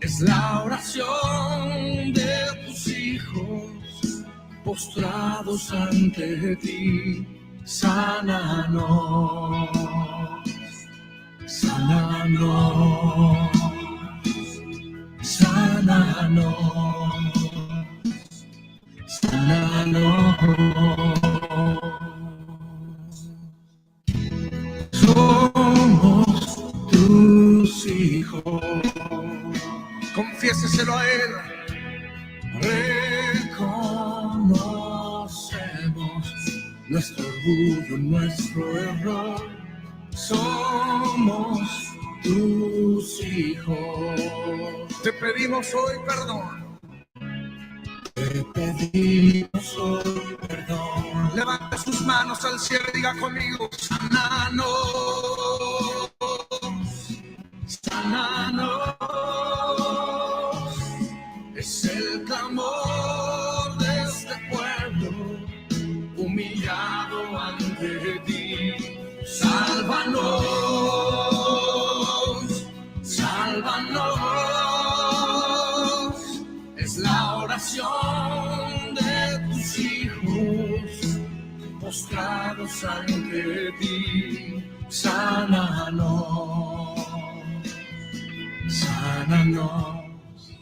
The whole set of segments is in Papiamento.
Es la oración de tus hijos postrados ante ti. Sánanos, sánanos, sánanos, sánanos. Somos tus hijos. Confiéseselo a Él. Reconocemos nuestro orgullo, nuestro error. Somos tus hijos. Te pedimos hoy perdón. Te pedimos hoy perdón. Levanta sus manos al cielo y diga conmigo, sánanos, sánanos. Es el clamor de este pueblo humillado ante ti. Sálvanos, sálvanos. Es la oración de tus hijos postrados ante ti. Sánanos, sánanos.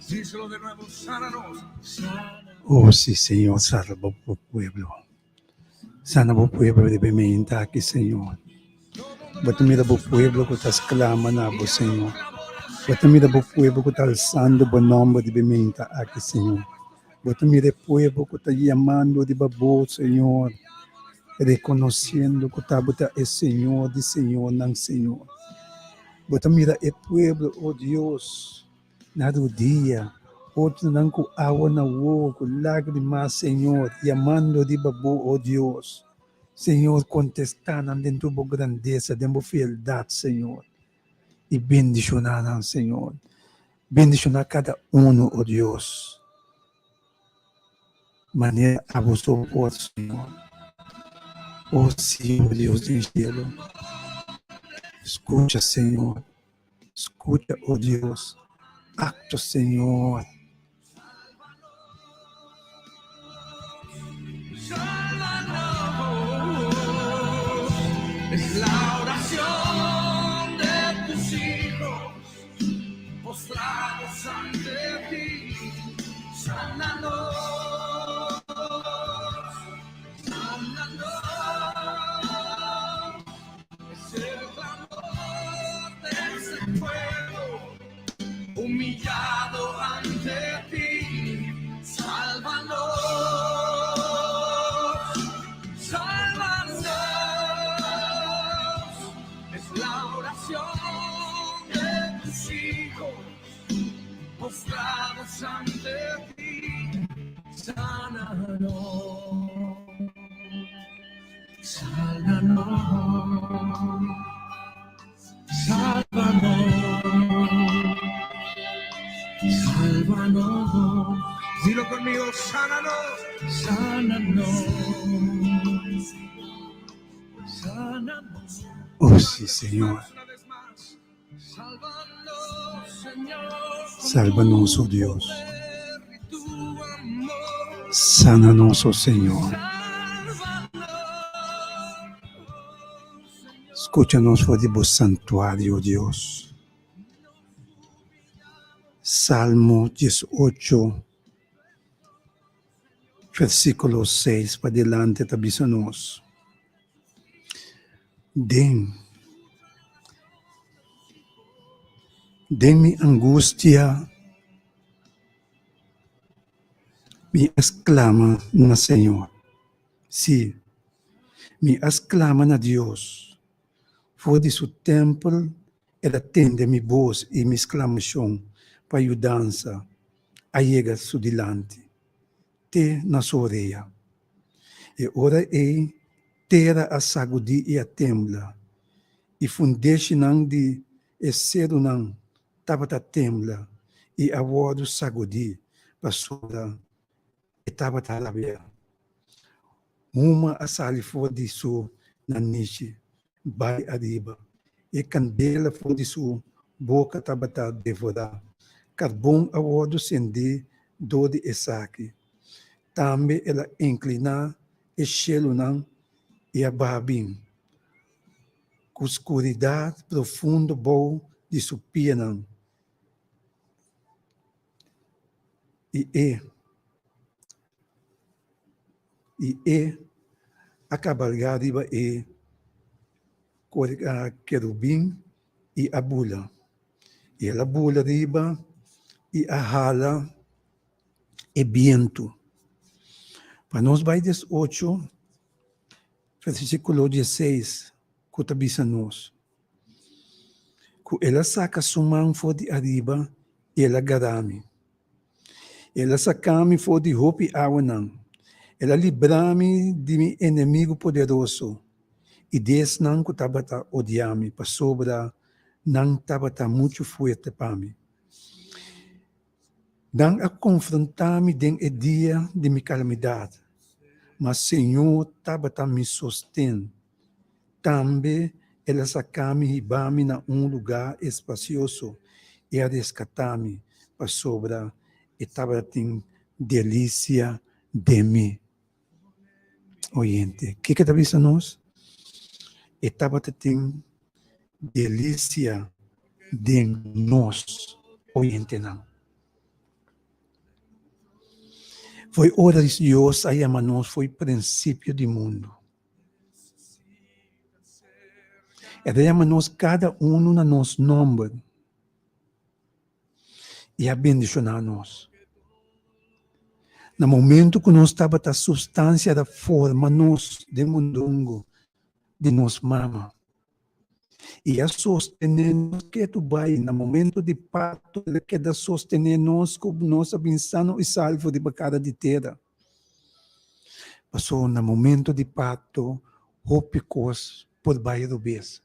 Díselo de nuevo, sánanos, sánanos. Oh, sí, Señor, salva bo pueblo. Sana bo pueblo riba e meinta aki, Señor. Bo ta mira bo pueblo ku ta sklama na bo, Señor. Bo ta mira bo pueblo ku ta alsando bo nòmber riba e meinta aki, Señor. Bo ta mira e pueblo ku ta yamando riba bo, Señor, rekonosiendo ku ta bo ta e Señor di señornan, Señor. Bo ta mira e pueblo, o Dios, na rudia, otronan ku awa na wowo, ku lágrima, Señor, yamando riba bo, o Dios. Señor, kontestá nan den tur bo grandesa, den bo fieldat, Señor, i bendishoná nan, Señor. Bendishoná kada unu, o Dios, manera abo so por, Señor. O sí, o Dios den cielo, skucha, Señor, skucha, o Dios, aktua, Señor. Es la oración de tus hijos postrados ante ti. Sánanos, sánanos. Es el clamor de ese pueblo humillado ante ti. Sálvanos, sálvanos. Es la oración de tus hijos postrados ante ti. Sánanos, sánanos, sálvanos, sálvanos. Dilo conmigo, sánanos, sánanos, sánanos. Oh, sí, Señor. Una vez más. Sálvanos, Señor, con Salva tu nos, oh Dios. poder y tu amor. Sana nos, oh Señor. Sálvanos, Señor. Skucha nos for di bo santuario, Dios. Salmo 18, versíkulo 6 pa dilanti ta bisa nos, Den, den mi angustia mi a sklama na Señor. Sí, mi a sklama na Dios. For di su tèmpel el a tende mi bos i mi sklamashon pa yudansa a yega su dilanti, te na su orea. E ora ei tera a sagudí i a tembla, i fundeshinan di e serunan tabata tembla i a wòrdu sagudí pasobra e tabata rabia. Huma a sali for di su nanishi bai ariba, e kandela for di su boka tabata devorá. Karbon a wòrdu sendí dor di esaki. Tambe el a inkliná e shelunan i a baha bin, ku skuridat profundo bou di su pianan, i e i e a kabalgá riba e kerubin i a bula. I el a bula riba i a hala e bientu. Pa nos bai des ocho, versikulo dieseis ku ta bisa nos ku el a saka su man for di ariba i el a gara mi. El a saka mi for di hopi awanan. El a libra mi di mi enemigu poderoso i di esnan ku tabata odia mi, pasobra nan tabata muchu fuerte pa mi. Nan a konfrontá mi den e dia di mi kalamidat, ma Señor tabata mi sosten. Tambe El a saká mi hibá mi na un lugá espasioso i a reskatá mi, pasobra E tabatin delisia den mi. Oyente, kiko ta bisa nos? E tabata tin delisia den nos, oyentenan. Foi ora Dios a yama nos foi prinsipio di mundu. E ta yama nos kada unu na nos nomber. I a bendishoná nos. Na momentu ku nos tabata sustansia ta forma nos den mundungu di nos mama. I a sostené nos ketu bai na momentu di parto el a keda sostené nos ku nos a bin sano i salvo riba kara di tera. Pasobra na momentu di parto hopi kos por bai robes.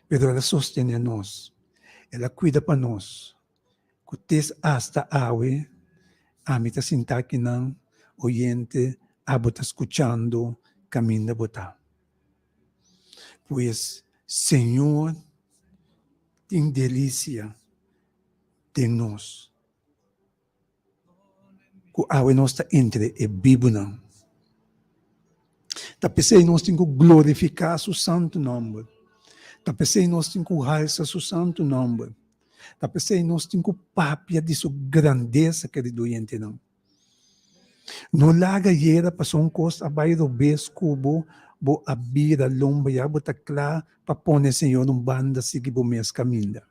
Pero el a sostené nos, el a kuida pa nos, ku tes asta awe ami ta sinta akinan oyente abo ta skuchando kaminda bo ta. Pues Señor tin delisia den nos. Ku awe nos ta entre e bibunan. Ta p'esei nos tin ku glorifiká su santu nòmber. Ta p'esei nos tin ku halsa su santu nòmber. Ta p'esei nos tin ku papia di su grandesa, kerido oyentenan. No laga yera pasobra un kos a bai robes ku bo, bo a bira lomba ya bo ta kla pa pone Señor un banda sigui bo mes kaminda.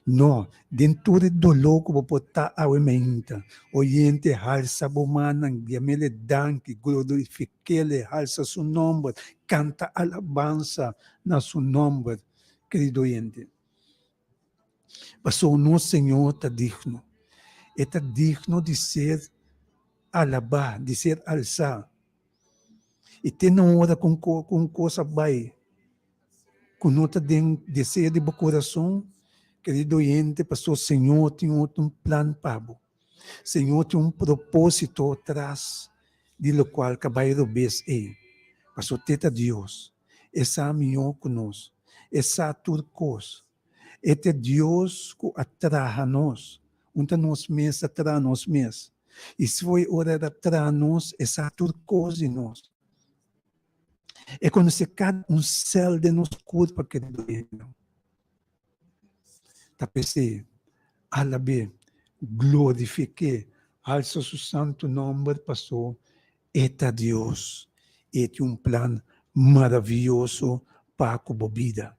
No, den tur e doló ku bo por ta awe meinta, oyente, halsa bo mannan, yam'El danki, glorifik'El, halsa Su nòmber, kanta alabansa na Su nòmber, kerido oyente. Pasobra nos Señor ta digno. E ta digno di ser alabá, di ser alsá. I te na ora ku un kos a bai ku no ta den deseo di bo kurason, kerido oyente, pasobra Señor tin otro un plan pa bo. Señor tin un propósito tras di lokual ka bai robes ei. Pasobra te ta Dios. E sa mihó ku nos. E sa tur kos. E ta Dios ku a traha nos. Un ta nos mes a traha nos mes. I si foi ora el a traha nos, e sa tur kos di nos. E konosé kada un sèl den nos kurpa, kerido hende. Ta p'esei, alab'é, glorifik'é, alsa su santu nòmber, pasó e ta Dios. E tin un plan maravioso pa ku bo bida.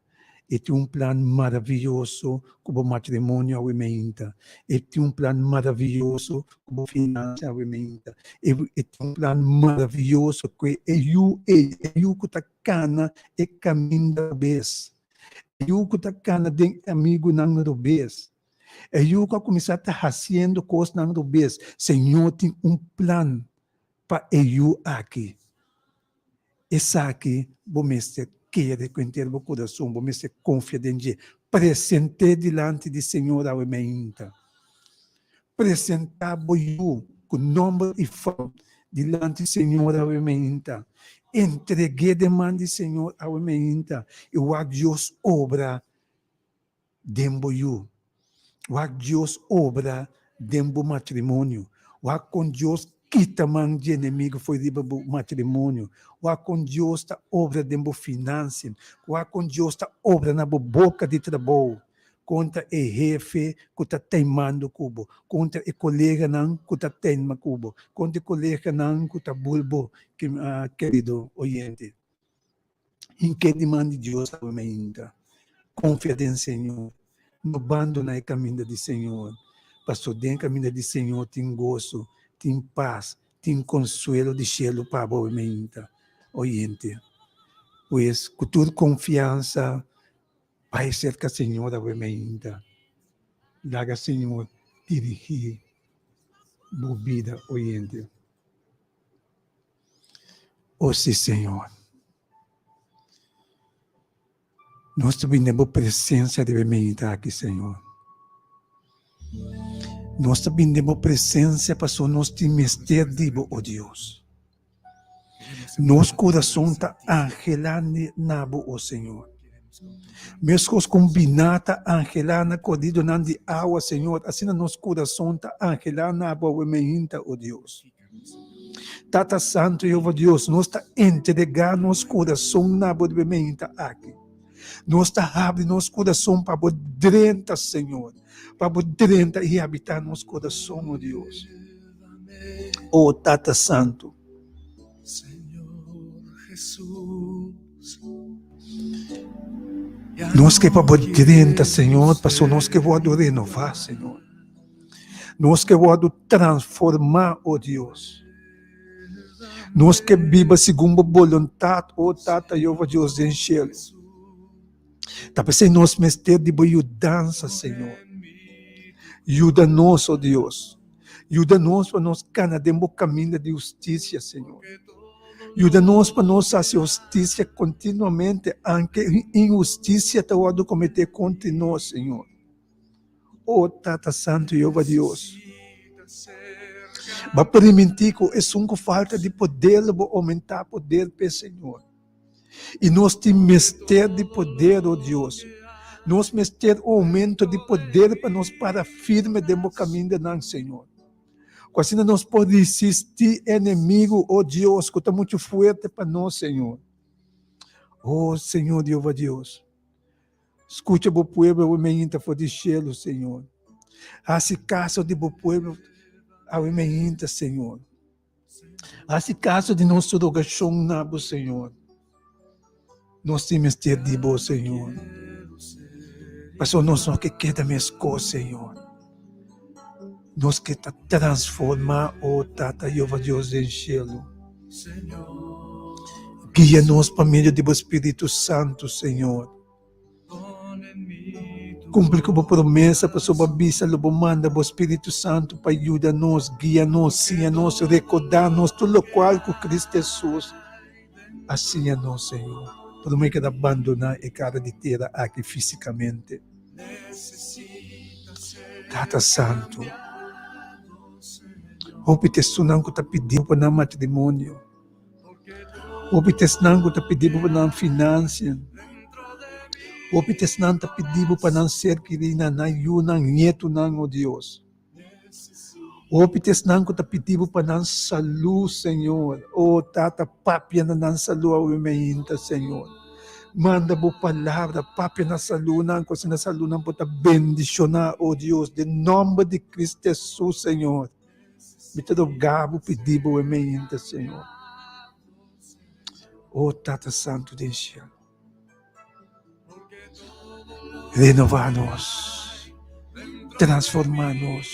E tin un plan maravioso ku bo matrimonio awe meinta. E tin un plan maravioso ku bo finansa awe meinta. E tin un plan maravioso ku e yu ei, e yu ku ta kana e kaminda robes, e yu ku ta kana den e amigunan robes, e yu ku a kuminsá ta hasiendo kosnan robes. Señor tin un plan pa e yu aki. Esaki bo mester kere ku henter bo kurason, bo mester konfia den dje. Present'é dilanti di Señor awe mainta. Presentá bo yu ku nòmber i fam dilanti Señor awe mainta. Entreg'é den man di Señor awe mainta i wak Dios obra. den bo yu. Wak Dios obra den bo matrimonio. Wak kon Dios kita man di enemigo fo'i riba bo matrimonio. Wak kon Dios ta obra den bo financia. Wak kon Dios ta obra na bo boka di trabou. Kontra e hefe ku ta teimando ku bo. Kontra e koleganan ku ta teima ku bo. Kontra e koleganan ku ta bul bo, kerido oyente. Hink'é di man di Dios awe mainta. Konfia den Señor. No bandoná e kaminda di Señor, pasobra den e kaminda di Señor tin goso, tin pas, tin konsuelo di shelu pa bo awe mainta, oyente. Pues, ku tur konfiansa, bai serka Señor awe mainta. Laga Señor dirigí bo bida, oyente. O sí, Señor. Nos ta bini den bo presencia riba e meinta aki, Señor. Nos ta bini den bo presencia pasobra nos tin mester di bo, o Dios. Nos corazon ta anhelá na bo, o Señor. Meskos ku un biná ta anhelá na koridonan di awa, Señor, asina nos kurason ta anhelá na bo awe meinta, o Dios. Tata Santu Jehova Dios, nos ta entregá nos kurason na bo riba e meinta aki. Nos ta habri nos kurason pa bo drenta, Señor, pa bo drenta i habitá nos kurason, o Dios. O Tata Santu. Nos ke pa bo drenta, Señor, pasobra nos ke wòrdu renová, Señor. Nos ke wòrdu transformá, o Dios. Nos ke biba segun bo boluntat, o Tata Jehová Dios den shelu. Ta p'esei nos mester di bo yudansa, Señor. Yuda nos, o Dios. Yuda nos pa nos kana den bo kaminda di hustisia, Señor. Yuda nos pa nos hasi hustisia kontinuamente, anke inhustisia ta wòrdu kometé kontra nos, Señor. O Tata Santu Jehová Dios, bo a primintí ku esun ku falta di poder lo bo oumentá poder p'e, Señor. I nos tin mester di poder, o Dios. Nos mester un oumento di poder pa nos para firme den bo kamindanan, Señor. Ku asina nos por risistí enemigu, o Dios, ku ta muchu fuerte pa nos, Señor. O Señor Jehová Dios, skucha bo pueblo awe meinta for di shelu, Señor. Hasi kaso di bo pueblo awe meinta, Señor. Hasi kaso di nos rogashon na bo, Señor. Nos tin mester di bo, Señor. Pasobra nos no ke keda meskos, Señor. Nos ke ta transformá, o Tata Jehová Dios den shelu. Guia nos pa medio di bo Spiritu Santu, Señor. Kumpli ku bo promesa, pasobra bo a bisa lo bo manda bo Spiritu Santu pa yuda nos, guia nos, siña nos, rekordá nos tur lokual ku Kristu Hesus a siña nos, Señor. Promé ku el a bandoná e kara di tera aki físikamente. Tata Santu, hopi ta esunnan ku ta pidi bo pa nan matrimonio. Hopi ta esnan ku ta pidi bo pa nan finansia. Hopi ta esnan ta pidi bo pa nan ser kerinan, nan yunan, nietunan, o Dios. Hopi ta esnan ku ta pidi bo pa nan salú, Señor. O Tata, papia na nan salú awe mainta, Señor. Manda bo palabra, papia na salúnan, ku asina salúnan por ta bendishoná, o Dios, den nòmber di Cristo Hesus, Señor. Mi ta roga bo pidi bo e meinta, Señor. O Tata Santu den cielo, renova nos, transforma nos,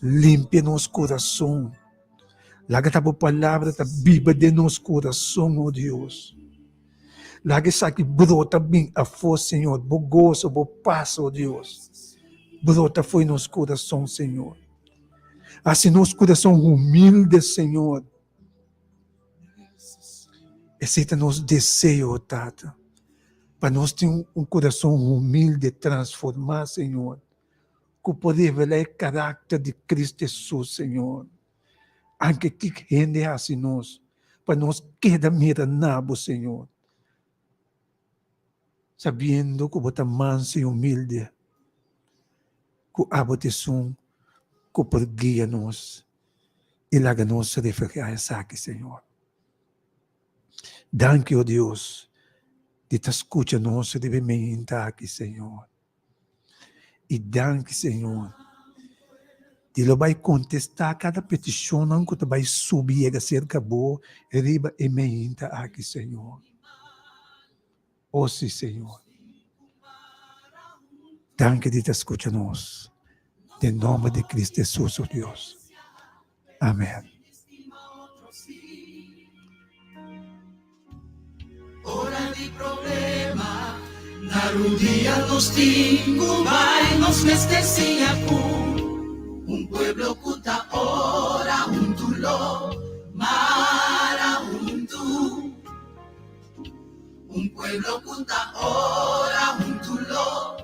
limpia nos corazon. Laga ta bo palabra ta biba den nos corazon, o Dios. Laga esaki brota bin afó, Señor, bo goso, bo pas, o Dios, brota fo'i nos kurason, Señor. Hasi nos kurason humilde, Señor. Esei ta nos deseo, o Tata, pa nos tin un kurason humilde, transformá, Señor, ku por revelá e karakter di Cristo Hesus, Señor. Anke kik hende hasi nos, pa nos keda mira na bo, Señor. Sabiendo ku bo ta mansu i humilde, ku abo ta esun ku por guia nos i laga nos reflehá esaki, Señor. Danki, o Dios, di ta skucha nos riba e meinta aki, Señor. I danki, Señor, di lo bai kontestá kada petishonnan ku ta bai subi yega serka Bo riba e meinta aki, Señor. O si, Señor. Danki di ta skucha nos. Den nomber di Cristo Jesus, o Dios. Amen. Ora di problema, na rudia nos tin cu bai, nos mester siña cu un pueblo cu ta ora huntu lo mara huntu. Un pueblo cu ta ora huntu lo.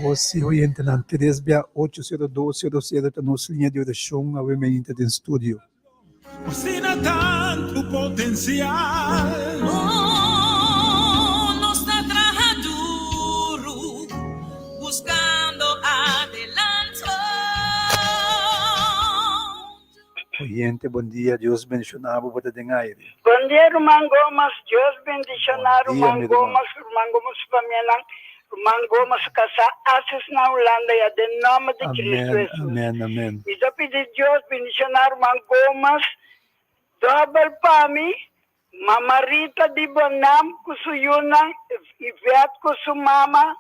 O si oyentenan, tres bia ocho sero dos sero sero ta nos liña di orashon awe meinta den studio. Asina tantu potencial. Oh, nos ta traha duru buscando adelanto. Oyente, bon dia, Dios bendiciona bo, bo ta den aire. Bon dia ruman Gomas, Dios bendiciona Bon dia, ruman mi ruman. Gomas, ruman Gomas su famianan, ruman Gomas su casa haces na Hulanda ya den nomber di Cristo Amen, Jesus. amen, amen. Mi ta pidi Dios bendiciona ruman Gomas dobel pa mi, mama Rita di Bonam cu su yunan, Yvette cu su mama,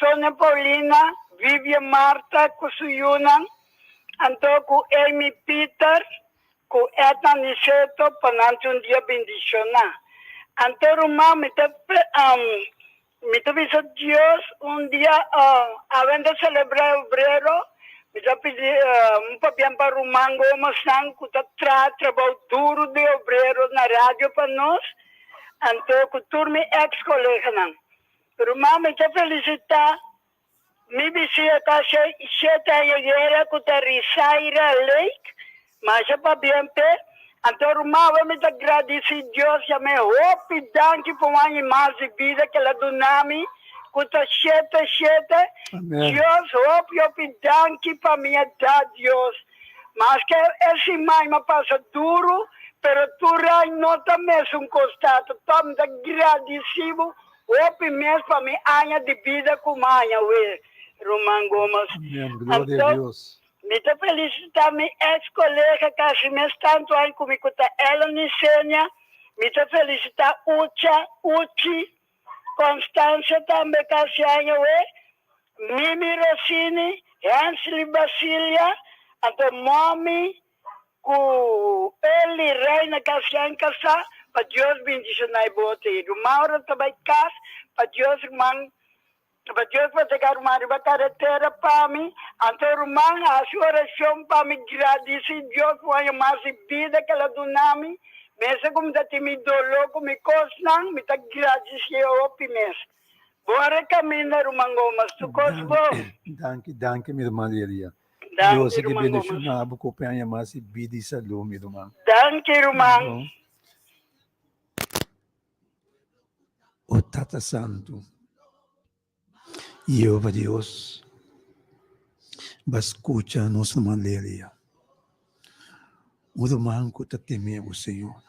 Sonia Paulina, Vivian Martha cu su yunan, anto cu Amy Peter cu Edna Niceto pa nan tin un dia bendiciona. Anto ruman mi ta mi ta bisa Dios un dia awen ta celebra e obrero mi ta pidi un pabien pa ruman Gomeznan cu ta traha trabou duro di obrero na radio pa nos anto cu tur mi ex coleganan. Ruman mi ta felicita Mi bisia ta shete aña yera ku ta Risaira Lake, masha pabien p'e. Anto ruman awe mi ta gradisi Dios yam'é hopi danki pa un aña i mas di bida ku el a duna mi ku ta shete shete. Dios hopi hopi danki pa mi edat Dios. Maske e siman mi a pasa duru pero tur aña no ta mesun kostado tòg mi ta gradisi bo Hopi mes pa mi aña di bida ku maña we, Ruman Gomes. Amen, gloria a Anto, Dios. mi ta felisitá mi ex kolega kasi mes tantu aña ku mi ku ta Ellen Isenia. Mi ta felisitá Ucha, Uchi, Constancia tambe kasi aña we, Mimi Rossini, Hensley Basilia, anto Mommy Ku Eli reina kasian kasá pa Dios bindishoná e bote. Ruman ora ta bai kas pa Dios ruman pa Dios protehá ruman riba karetera pa mi. Anto ruman hasi orashon pa mi gradisí Dios ku aña mas di bida ku el a duna mi. Mester ku mi ta tin mi doló ku mi kosnan mi ta gradisí e hopi mes. Bon rekaminda ruman Gomes tu kos bon. Danki danki mi ruman Lilia. Danki Dios sigui ruman Gomes. bendiciona bo cu aña mas y bida y salud mi ruman. Danki ruman. O Tata Santu, Jehova Dios, bo a scucha nos ruman Lelia, un ruman cu ta teme bo Señor,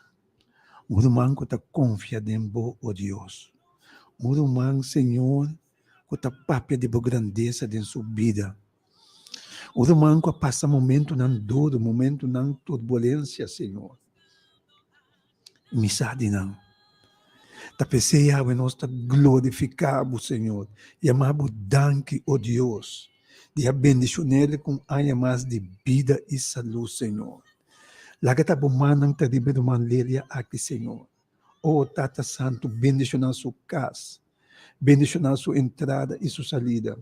un ruman cu ta confia den bo, o Dios, un ruman Señor ku ta papia di bo grandesa den su bida. Un ruman ku a pasa momentunan duru, momentunan turbulensia, Señor. Mi sa di nan. Ta p'esei awe nos ta glorifiká bo, Señor, yama bo danki, o Dios, di a bendishon'el ku un aña mas di bida i salú, Señor. Laga ta bo mannan ta riba e ruman Lelia aki, Señor. O Tata Santu, bendishoná su kas. Bendishoná su entrada i su salida.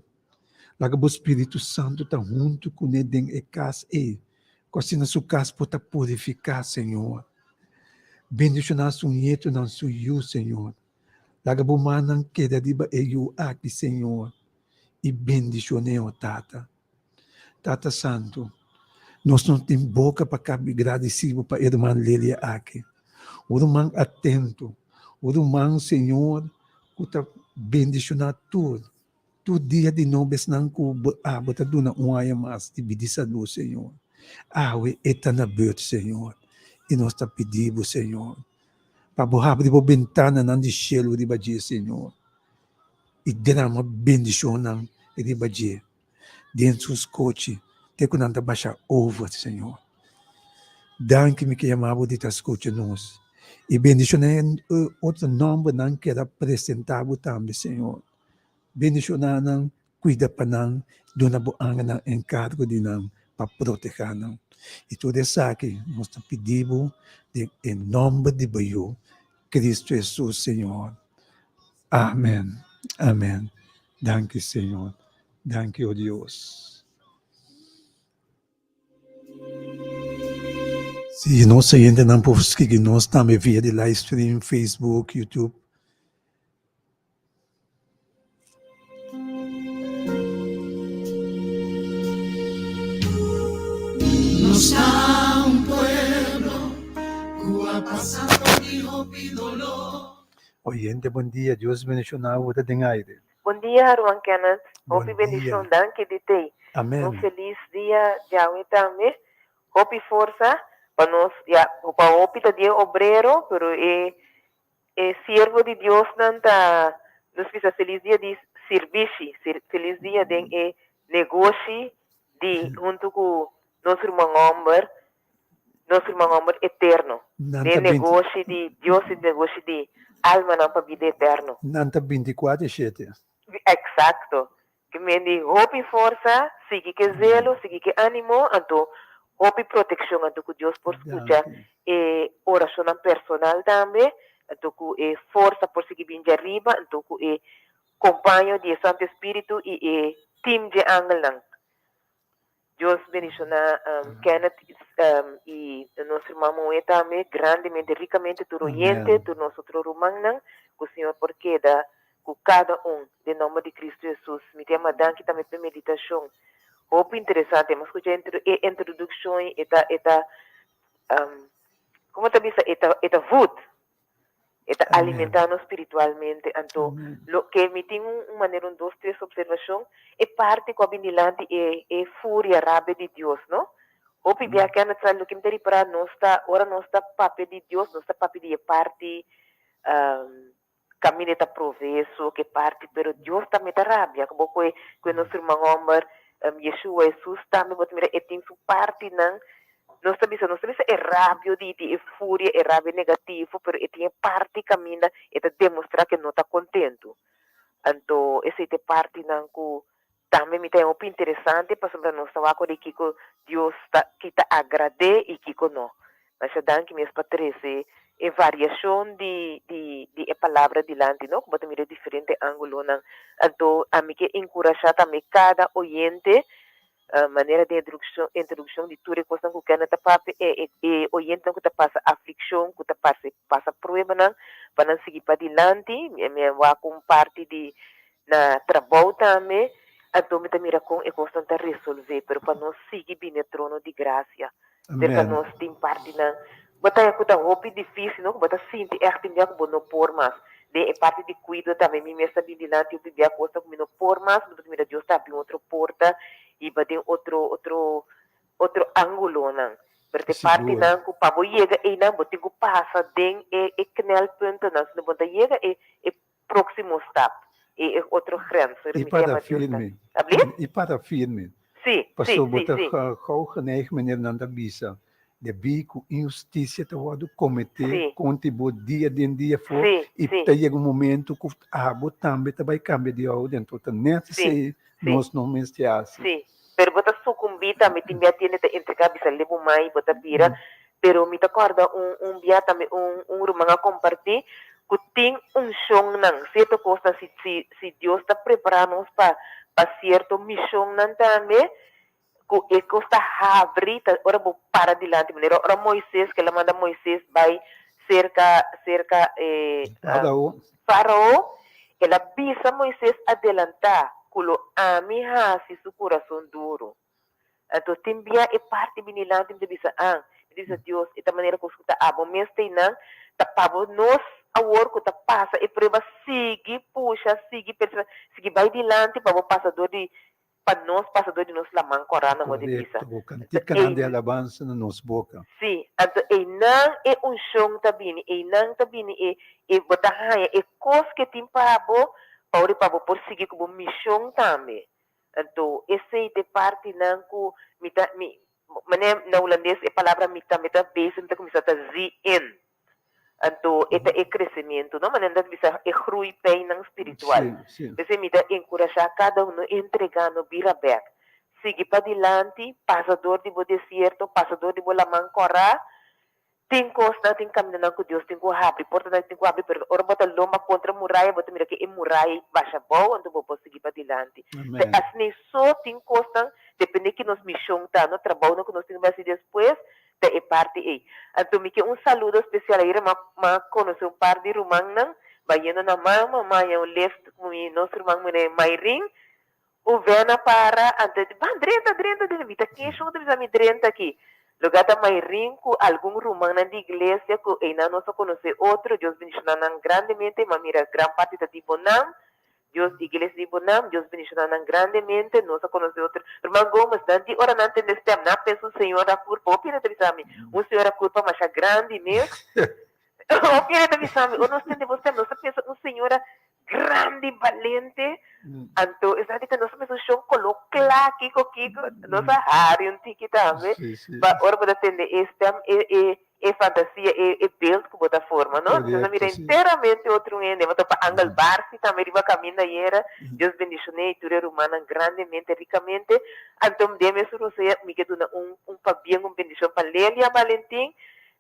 Laga bo Spiritu Santu ta huntu kuné den e kas ei, ku asina su kas por ta purifiká, Señor. Bendishoná su nietunan, su yu, Señor. Laga bo mannan keda riba e yu aki, Señor, i bendishon'é, o Tata. Tata Santu, nos no tin boka pa kabi gradisí bo pa e ruman Lilia aki. Un ruman atento, un ruman, Señor, ku ta. Bendishoná tur, tur dia di nobo esnan ku bo abo ta duna un aña mas di bida i salú, Señor. Awe e ta na beurt, Señor, i nos ta pidi bo, Señor, pa bo habri bo bentananan di shelu riba dje, Señor, i drama bendishonnan riba dje den su skochi te ku nan ta basha over, Señor. Danki mi ke yama bo di ta skucha nos i bendishoná e otro nòmbernan ku a presentá bo tambe, Señor. Bendishoná nan, kuida pa nan, duna bo angelnan enkargo di nan pa protehá nan. I tur esaki nos ta pidi bo den e nòmber di bo Yu, Cristo Hesus, Señor. Amen. Amen. Danki, Señor. Danki, o Dios. Si nos oyentenan por sigui nos tambe via di live stream, Facebook, YouTube. Nos ta un pueblo ku a pasa dor di hopi dolor. Oyente bon dia, Dios bendiciona bo ta den aire. Bon dia Ruan Kenneth, Bon hopi dia. bendicion danki di tey. Un Amen. feliz dia djawe tambe. Hopi forsa pa nos ya pa hopi ta di e obrero pero e e siervo di Dios nan ta nos bisa feliz dia di sirbishi feliz dia den e negoshi di hunto cu nos ruman homber nos ruman homber eterno Nan den ta binti negoshi di Dios e negoshi di almanan pa bida eterno. Nan ta binticuatro i shete. Exacto. Ki men di hopi forsa, sigui ke zelo, sigui ke animo, anto hopi protekshon, anto ku Dios por skucha e orashonnan personal tambe, anto ku e forsa por sigui bin djariba, anto ku e kompaño di e Santu Espiritu i e tim dje angelnan. Dios bendishoná Kenneth i nos ruman muhé tambe grandemente, rikamente, tur oyente, tur nos otro rumannan, ku Señor por keda ku kada un, den nòmber di Kristu Hesus. Mi ta yama danki tambe p'e meditashon hopi interesante. Mi a skucha e introdukshon i e ta, e ta, komo ta bisa, e ta, e ta voed. E ta alimentá nos spiritualmente. Anto, loke mi tin un manera un dos tres observashon, e parti ku a bin dilanti e e furia, rabia di Dios, no? Hopi bia Kenneth sa loke mi ta ripará, nos ta, ora nos ta papia di Dios, nos ta papia di e parti kaminda e ta proveé su, ke parti, pero Dios tambe ta rabia. Bo koe koe nos ruman hòmber Yeshua, Hesus tambe bo ta mira e tin su partinan. Nos ta bisa, nos ta bisa e rabio di di e furia, e rabia negativo, pero e tin e parti kaminda e ta demostrá ku e no ta kontentu. Anto esei ta e partinan ku tambe mi ta haña hopi interesante pasobra nos ta wak di kiko Dios ta ki ta agrad'é i kiko no. Masha danki mes pa trese e variashon di di di e palabra dilanti no, ku bo ta mira e diferente ángulonan. Anto ami ke enkurashá tambe kada oyente Manera den introdukshon di tur e kosnan ku Kenneth ta papia, e e oyentenan ku ta pasa aflikshon, ku ta pasa pasa pruebanan, pa nan sigui padilanti. Mi mi a wak un parti di na trabou tambe, anto mi ta mira kon e kosnan ta resolvé, pero pa nos sigui bini e trono di grasia. Serka Amen. nos tin partinan bo ta ku ta hopi difísil, no? Ku bo ta sinti ègt tin bia ku bo no por mas. Den e parti di kuido tambe mi mes ta bin dilanti hopi bia kosnan ku mi no por mas, mi ta mira Dios ta habri un otro porta hiba den otro otro otro ángulonan. Pero ta e Sigur. partinan ku pa bo yega einan bo tin ku pasa den e e knelpuntonan, si no bo no ta yega e e próksimo stap, e e otro grens. Sorry, I mi ta para yama Dios ta. firme. Ablief? I para firme. Sí, sí, Pasobra bo sí, ta sí. gauw geneigd, meneer nan ta bisa, debí ku inhustisia ta wòrdu kometé Sí. kontra bo dia den dia afó Sí, i sí. ta yega un momento ku abo tambe ta bai kambia di orden. Enton ta nèt Sí, esei sí. nos no mester hasi. Sí, pero bo ta sukumbí tambe, tin bia tiende ta entregá bisa lebo mai, bo ta bira Pero mi ta kòrda un un bia tambe un un ruman a kompartí ku tin unshonnan, sierto kosnan si si si Dios ta prepará nos pa pa sierto mishonnan tambe ku e kos ta habri ta ora bo para dilanti manera ora Moises ke el a manda Moises bai serka serka e Farao. Farao, el a bisa Moises adelantá ku lo ami hasi su kurason duru. Anto tin bia e parti bini lanti mi ta bisa an, mi ta bisa Dios e ta manera ku ta abo mes ta einan ta pa bo nos. awor ku ta pasa e prueba sigui pusha, sigui perseverá, sigui bai dilanti pa bo pasa dor di pa nos pasa dor di nos laman kòrá na moda di bisa. Korekto, bo kantikanan di alabansa na nos boka. Sí, anto einan e unshon ta bini, einan ta bini e e bo ta haña e kos ke tin pa bo, pa ora pa bo por sigui ku bo mishon tambe. Anto esei ta e partinan ku mi ta mi manera na hulandes e palabra mi tambe ta bezig mi ta kuminsá ta zi in. Anto e ta e crecimiento, no? Manera nan ta bisa e groeipijnnan spiritual. Sí, sí. P'esei mi ta encurashá cada uno entregá, no bira bek. Sigui padilanti, pasa dor di bo desierto, pasa dor di bo laman kòrá. Tin kosnan, tin kamindanan ku Dios tin ku habri, portanan tin ku habri, pero ora bo ta lomba kontra muraya, bo ta mira ke e muraya ei basha abou, anto bo por sigui padilanti. Amen. Asina ei so tin kosnan, depende ki nos mishon ta, no? Trabounan ku nos tin ku bai hasi despues, ta e parti ei. Anto mi ke un saludo spesial ayera m'a m'a konosé un par di rumannan bayendo na mama, m'a haña un lift ku mi nos ruman mene Mayrin, un vena para, anto e di ban drenta drenta drenta, mi ta kesha ku ta bisa mi drenta aki. Loke ta Mayrin ku algun rumannan di iglesia ku einan nos a konosé otro, Dios bendishoná nan grandemente, m'a mira gran parti ta di bo nan, Dios iglesia di bo nam, Dios bendiciona nan grandemente, nos a conoce otro. Ruman Gomez, nan di ora nan tende stem, nan pensa un señora curpa, hopi hende ta bisa mi, un señora curpa masha grandi mes. Hopi hende ta bisa mi, ora nos tende bo stem, nos ta pensa un señora grandi, balente, anto esaki ta nos ta pensa un shon colo cla, kico kico, nos a hari un tiki tambe, pa ora bo ta tende e stem, e e E fantasia, e e beeld ku bo ta forma, no? Entonces a mira enteramente otro un hende. Bo topa Angel Barsi tambe riba kaminda ayera. Dios bendishoné i tur e rumannan grandemente, rikamente. Anto den mes rosea mi ke duna un un pabien, un bendishon pa Lelia Valentin.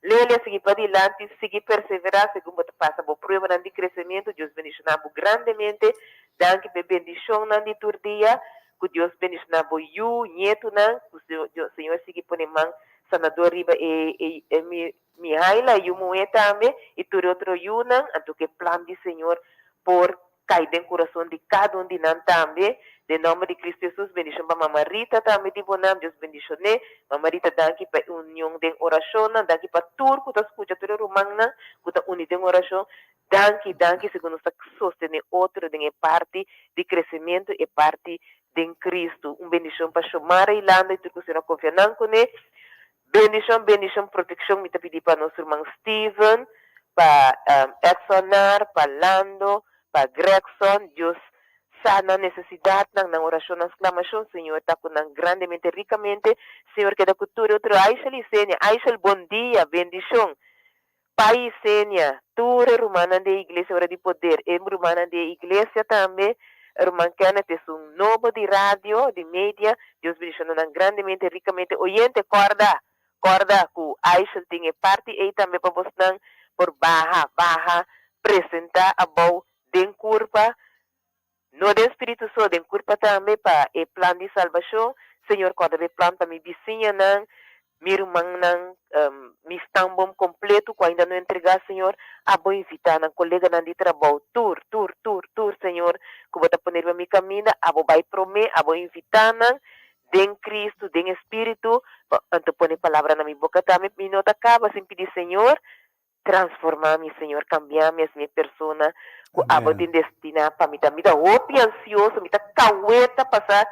Lelia, sigui padilanti, sigui perseverá segun bo ta pasa bo pruebanan di kresementu. Dios bendishoná bo grandemente. Danki pa e bendishonnan di tur dia. Ku Dios bendishoná bo yu, ñetunan. Ku Señor sigui pone man Sanador riba e e e mi Mihaila yu muhé tambe i tur e otro yunan, anto ku e plan di Señor por kai den kurason di kada un di nan tambe, den nòmber di Kristu Hesus. Bendishon pa Mama Rita tambe di bo nan, Dios bendishon'é. Mama Rita danki pa e union den orashonnan, danki pa tur ku ta skucha, tur e rumannan ku ta uni den orashon, danki, danki segun nos ta sostené otro den e parti di kresementu, e parti den Cristo. Un bendicion pa Shomara y Landa y tur cu Señor a confia nan cune. Bendicion, bendicion, proteccion mi ta pidi pa nos ruman Steven, pa Edsonar, pa Lando, pa Gregson. Dios sa nan necesidadnan, nan oracion, nan sclamacion. Señor ta cu nan grandemente, ricamente. Señor keda cu tur e otro. Aishel y Senia. Aishel, bon dia, bendicion. Pai y Senia, tur e rumannan di e iglesia ora di poder, e rumannan di e iglesia tambe, ruman Kenneth es un nobo di radio, di media, Dios bendiciona nan grandemente, ricamente, oyente corda, corda cu Aishel tin e parti ey tambe pa bosnan por baha, baha, presenta abou den curpa, No den spiritu so, den kurpa tambe, pa e plan di salbashon. Señor, kòrda bo e plan pa mi bisiñanan, mi rumannan, mi stamboom kompletu ku ainda no entregá, Señor. Abo invitá nan koleganan di trabou, tur, tur, tur, tur, Señor, ku bo ta pone riba mi kaminda, abo bai promé, abo invitá nan den Kristu, den e spiritu, pa anto pone palabra na mi boka tambe. Mi no ta kaba sin pidi Señor, Transformá mi, Señor, cambiá mi, haci mi e persona cu abo tin destiná pa mi ta. Mi ta hopi ansioso, mi ta caweta pa sa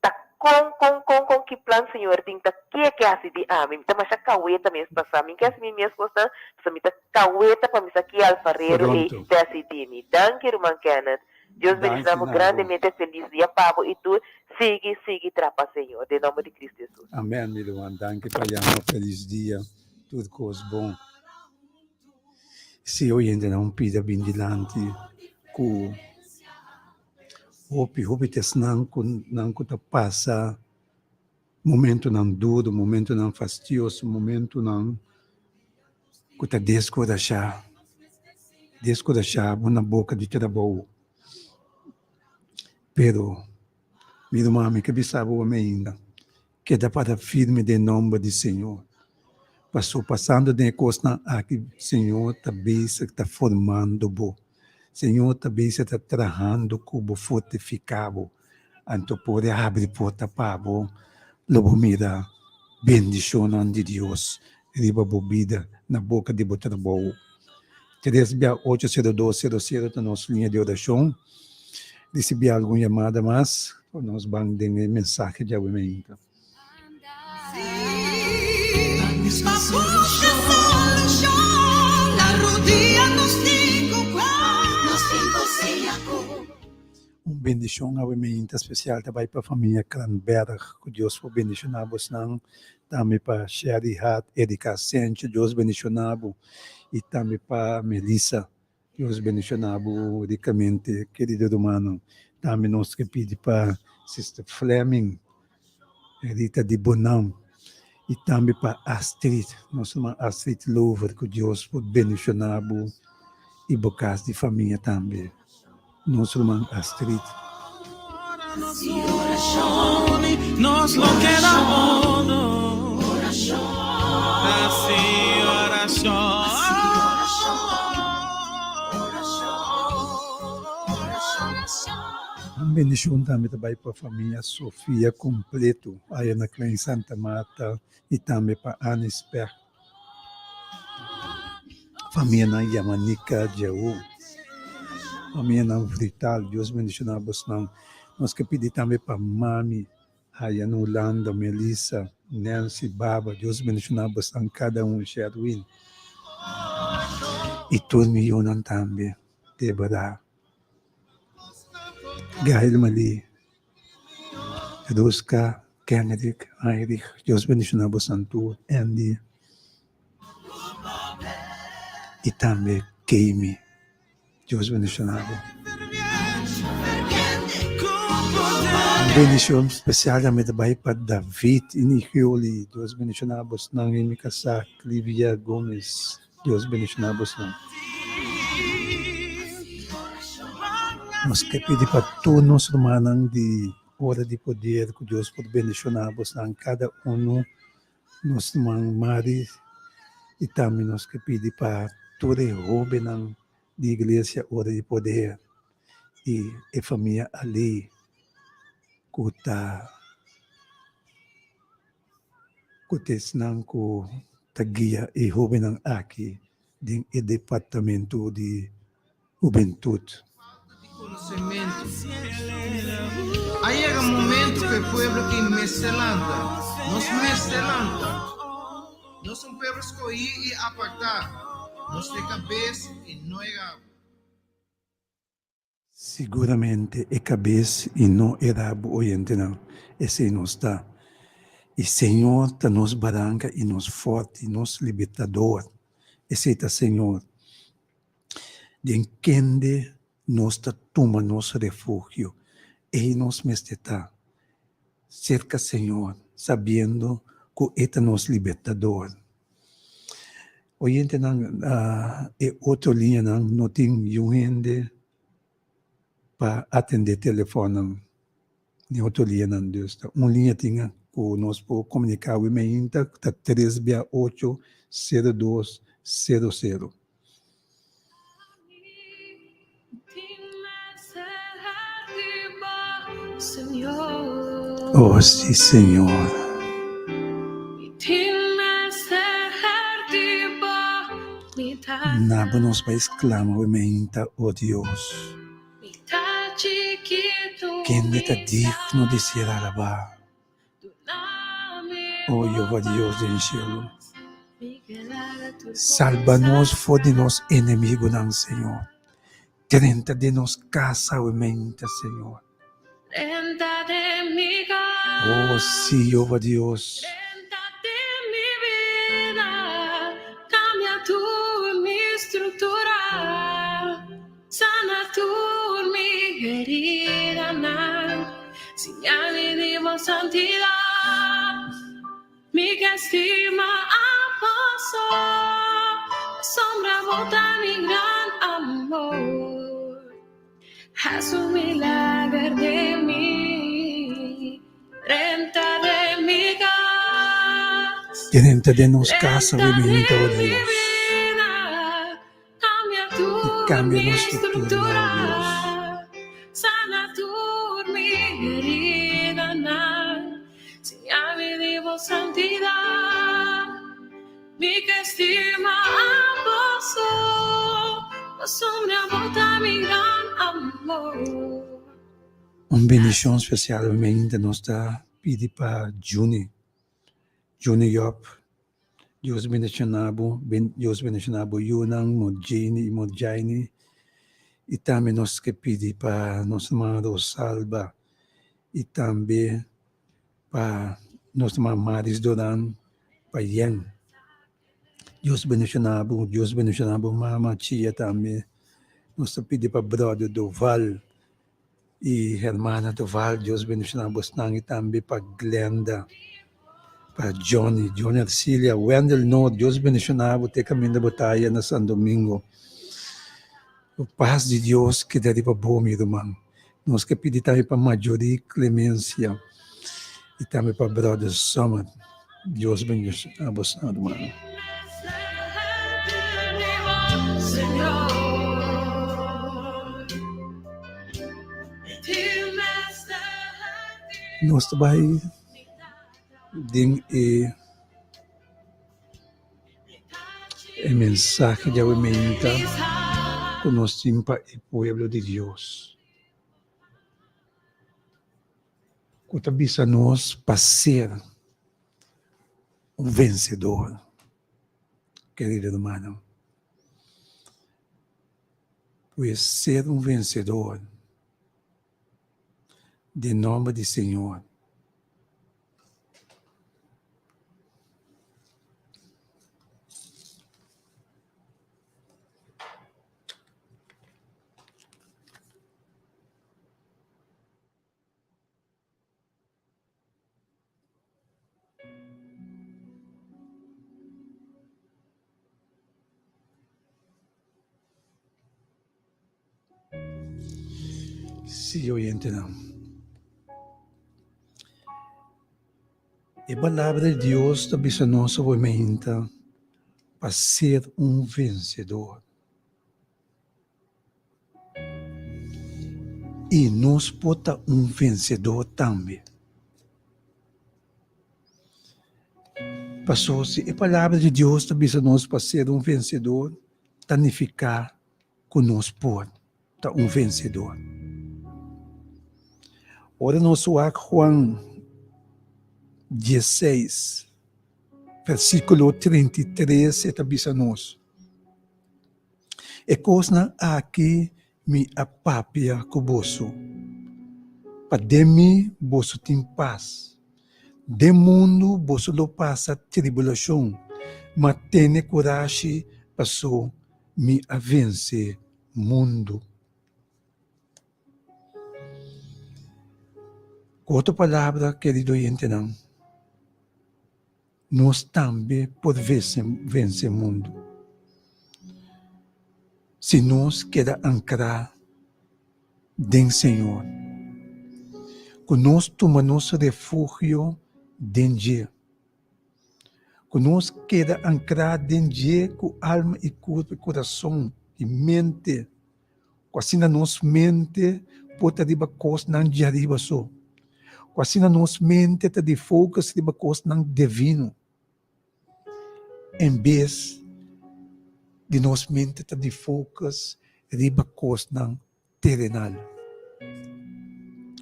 ta con, con, con, con ki plan Señor tin, ta ke ke haci di ami. Mi ta masha caweta mes pa sa. Mi ke haci mi mes cosnan, pasobra mi ta caweta pa mi sa ki alfarero ei ta haci di mi. Danki, ruman Kenneth. Dios bendiciona bo grandemente. Feliz dia pa bo y tur. Sigui, sigui trapa Señor. Den nomber di Cristo Jesus. Amen, mi ruman. Danki pa yama. Feliz dia. Tur kos bon. Si oyentenan un pida bin dilanti ku hopi hopi ta esnan ku nan ku ta pasa momentunan duru, momentunan fastioso, momentunan ku ta deskurashá, deskurashá bo na boka di trabou. Pero mi ruman mi ke bisa bo ainda. Keda para firme den nomber di Señor. Paso pasando den e kosnan aki Señor ta bezig ta formando bo. Señor ta bezig ta trahando ku bo, fortifiká bo. Anto por e habri porta pa bo, lo bo mira bendishonnan di Dios riba bo bida na boka di bo trabou. Tres bia ocho sero dos sero sero ta nos liña di orashon. Risibí algun yamada mas pa nos ban den e mensahe djawe mainta. Un bendishon awe mainta spesial ta bai pa famia Kranberg. Ku Dios por bendishoná bosnan. Tambe pa Sherry Hart, Erika Sencho, Dios bendishoná bo. I tambe pa Melissa, Dios bendishoná bo rikamente, kerido rumannan. Tambe nos ke pidi pa Sister Fleming, Rita di Bonam, i tambe pa Astrid, nos ruman Astrid Lover, ku Dios por bendishoná bo i bo kas di famia tambe. Nos ruman Astrid. Un bendicion tambe ta bay pa famia Sofia completo aya na Klein Santa Marta y tambe pa Annie Specht. Famianan Yamanica Jehu, famianan Vrital, Dios bendiciona bosnan. Nos ke pidi tambe pa mami haya na Hulanda, Melissa, Nancy, Baba, Dios bendiciona bosnan cada un, Sherwin y tur mi yunan tambe, Deborah, Gail Malie. Ruska, Kenrick, Heinrich, Dios bendiciona bosan tur, Andy y tambe Keimi, Dios bendiciona bo. Un bendicion special tambe ta bay pa David y Nigioli, Dios bendiciona bosnan y mi casa Clivia Gomez. Dios bendiciona bosnan. Nos ke pidi pa tur nos rumannan di Ora di Poder ku Dios por bendiciona bosnan kada uno, nos ruman Mari i tambe nos ke pidi pa tur e hobennan di Iglesia Ora di Poder i e famia Ali ku ta Ku ta esnan ku ta guia e hóbennan aki den e departamento di hubentut. A yega momento ku e pueblo ki mester lanta. Nos mester lanta. Nos un pueblo skohí i apartá. Nos ta e kabes i no e rabo. Siguramente e kabes i no e rabu oyentenan, esei nos ta. I Señor ta nos baranka i nos fòrti, nos libertador. Esei ta Señor, den kende nos ta tuma nos refugio. Ei nos mester ta, serka Señor, sabiendo ku E ta nos libertador. Oyentenan e otro liñanan no tin niun hende pa atendé telefònnan den otro liñanan. Dus ta un liña tin ku nos por komuniká awe meinta ku ta tres bia ocho sero dos sero sero. Oh si Señor. Na bo nos bai sclama awe meinta, oh Dios. Kende ta digno di ser alabá? O Jehová Dios den shelu, salba nos for di nos enemigunan, Señor. Drenta den nos kas awe meinta, Señor. O sí, Jehová Dios. Sana tur mi heridanan, siña mi di bo santidad. Mi ke stima a boso, pasobra bo ta mi gran amor. Haz un milager den mi, drenta den mi kas. Drenta den nos kas awe mi hinta, o Dios. I kambia nos struktura, o Dios. Pasobra bo ta mi gran amor. Un bendicion specialmente nos ta pidi pa Juni, Juni Job. Dios bendiciona bo, Dios bendiciona bo yunan, Morjeni y Morjaini. Y tambe nos ke pidi pa nos hermana Rosalba y tambe pa nos hermana Maris Doran, pa Yen. Dios bendiciona bo, Dios bendiciona bo mama Chia tambe. Nos ta pidi pa brother Doval y hermana Doval, Dios bendiciona bosnan y tambe pa Glenda, pa Johnny, Johnny Arcilia, Wendel Noord, Dios bendiciona bo te caminda bo ta aya na San Domingo. E pas di Dios keda riba bo, mi ruman. Nos ke pidi tambe pa Majorie Clemencia y tambe pa Brother Summer. Dios bendiciona boso, ruman. Nos ta bai den e. E mensahe di awe-meinta ku nos tin pa e pueblo di Dios, ku ta bisa nos pa ser un vensedor, kerido hermano. Pues ser un vensedor den nomber di Señor. Sí, oyentenan. E Palabra di Dios ta bisa nos awe meinta pa ser un vensedor. I nos por ta un vensedor tambe. Pasobra si e Palabra di Dios ta bisa nos pa ser un vensedor, ta nifiká ku nos por ta un vensedor. Ora nos wak Juan diesseis, versíkulo 33, e ta bisa nos, E kosnan aki mi a papia ku boso, pa den mi boso tin pas. Den mundu boso lo pasa tribulashon, ma tene kurashi paso mi a vense mundu. Ku otro palabra, kerido oyentenan, nos tambe por vense mundu si nos keda ankrá den Señor, ku nos tuma nos refugio den dje, ku nos keda ankrá den dje ku alma i kurpu i kurason i mente. Ku asina nos mente por ta riba kosnan djariba so. Ku asina nos mente ta di focus riba kosnan divino en bes di nos mente ta di focus riba kosnan terenal.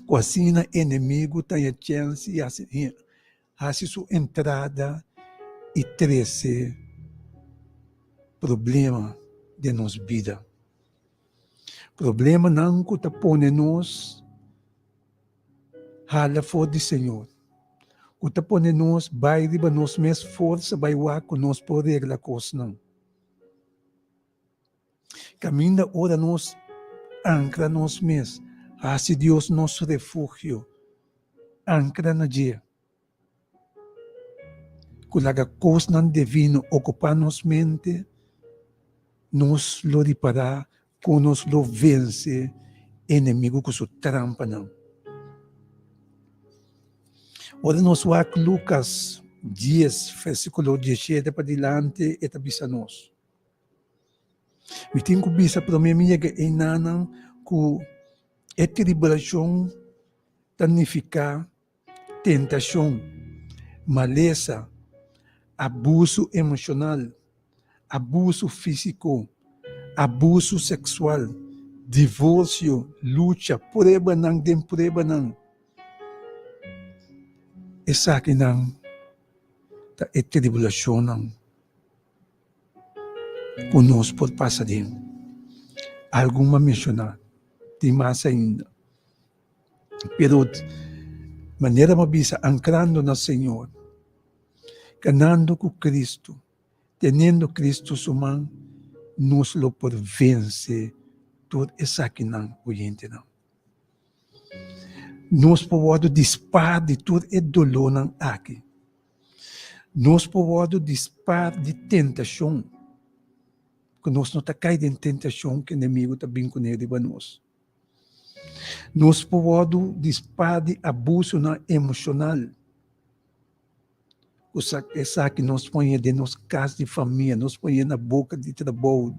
Ku asina enemigu ta haña chèns i hasi su entrada i trese problema den nos bida. Problemanan ku ta pone nos hala for di Señor, ku ta pone nos bai riba nos mes forsa bai wak ku nos por regla kosnan. Kaminda ora nos ankra nos mes, hasi Dios nos refugio, ankra na dje. Ku laga kosnan divino okupá nos mente, nos lo ripará ku nos lo vense enemigu ku su trampanan. Ora nos wak Lukas dies, versíkulo diesshete padilanti, e ta bisa nos, Mi tin ku bisa promé mi yega einanan ku e tribulashon ta nifiká tentashon, malesa, abusu emoshonal, abusu físiko, Abuso seksual, divorsio, lucha, pruebanan den pruebanan. Esakinan ta e tribulashonnan ku nos por pasa den. Algun a menshoná, tin mas ainda. Pero manera bo a bisa ankrando na Señor, kanando ku Cristo, teniendo Cristo su man, nos lo por vense tur esakinan, oyentenan. Nos por wòrdu dispar di tur e dolónan aki. Nos por wòrdu dispar di tentashon, ku nos no ta kai den tentashon ku enemigu ta bin kuné riba nos. Nos por wòrdu dispar di abusonan emoshonal. Ku esaki nos pone den nos kas di famia, nos pone na boka di trabou,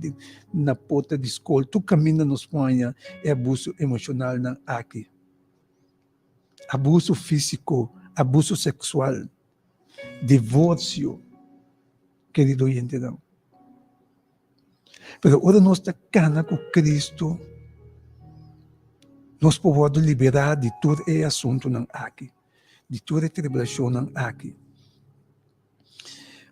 na porta di skol, tur kaminda nos pone e abuso emoshonalnan aki. Abuso físiko, abuso seksual, divorsio, kerido oyentenan. Pero ora nos ta kana ku Cristo, nos por wòrdu liberá di tur e asuntunan aki, di tur e tribulashonnan aki.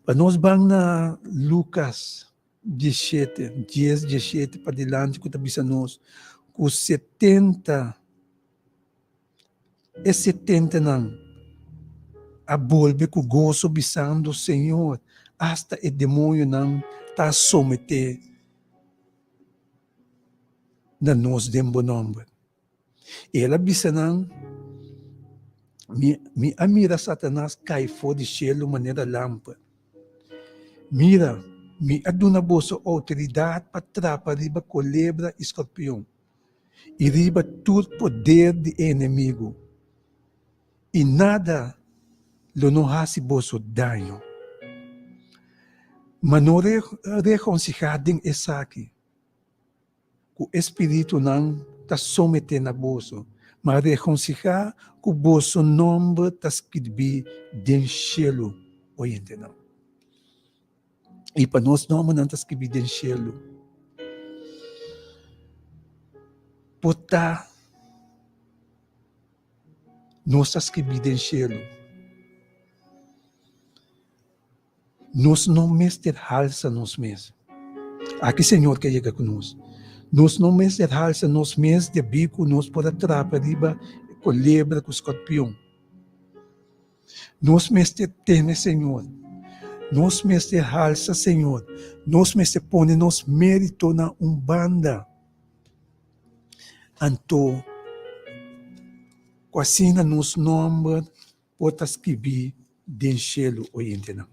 Pa nos ban na Lukas dieshete, dies dieshete padilanti ku ta bisa nos ku 70 E setentenan a bolbe ku goso bisando, Señor, asta e demoñonan ta someté na nos den bo nòmber. I el a bisa nan, Mi, mi a mira Satanas kai for di shelu manera lamper. Mira, mi a duna boso outoridat pa trapa riba kolebra i skorpion. I riba tur poder di e enemigu, i nada lo no hasi boso daño. Ma no regonsihá den esaki, ku e spiritunan ta someté na boso, ma regonsihá ku boso nòmber ta skirbí den shelu. Oyentenan. I pa nos nòmbernan ta skibí den shelu. Por ta nos ta skibí den shelu. Nos no mester halsa nos mes. Aki Señor ke yega ku nos. Nos no mester halsa nos mes debí ku nos por a trapa riba kolebra ku skorpion. Nos mester teme Señor. Nos mester halsa Señor. Nos mester pone nos mérito na un banda. Anto, ku asina nos nòmber por ta skibí den shelu, oyentenan.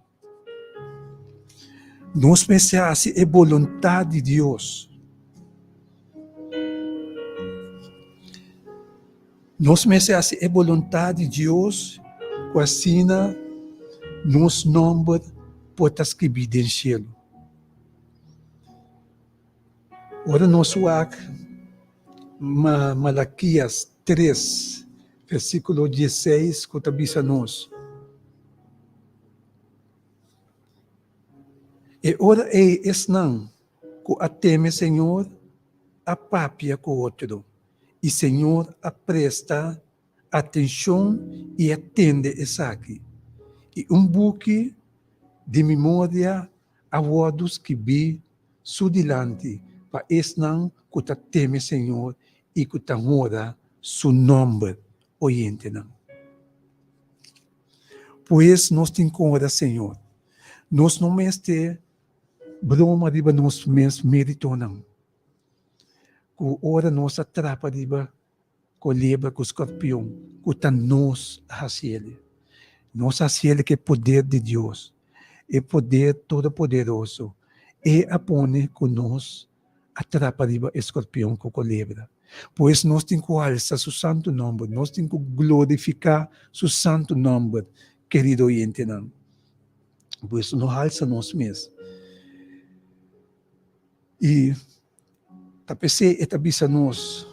Nos mester hasi e boluntat di Dios. Nos mester hasi e boluntat di Dios ku asina nos nòmber por ta skibí den shelu. Ora nos wak Malakias tres, versíkulo dieseis ku ta bisa nos, E ora ei esnan ku a teme Señor a papia ku otro, i Señor a presta atenshon i a tende esaki, i un buki di memoria a wòrdu skibí su dilanti pa esnan ku ta teme Señor i ku ta honra su nòmber. Oyentenan. Pues nos tin ku honra Señor. Nos no mester broma riba nos mes méritonan. Ku ora nos a trapa riba kolebra ku skorpion, ku ta nos a hasi el. Nos a hasi el ku e poder di Dios, e poder todopoderoso. E a pone ku nos a trapa riba e skorpion ku kolebra. Pues nos tin ku alsa su santu nòmber, nos tin ku glorifiká su santu nòmber, kerido oyentenan. Pues no alsa nos mes. I ta p'esei e ta bisa nos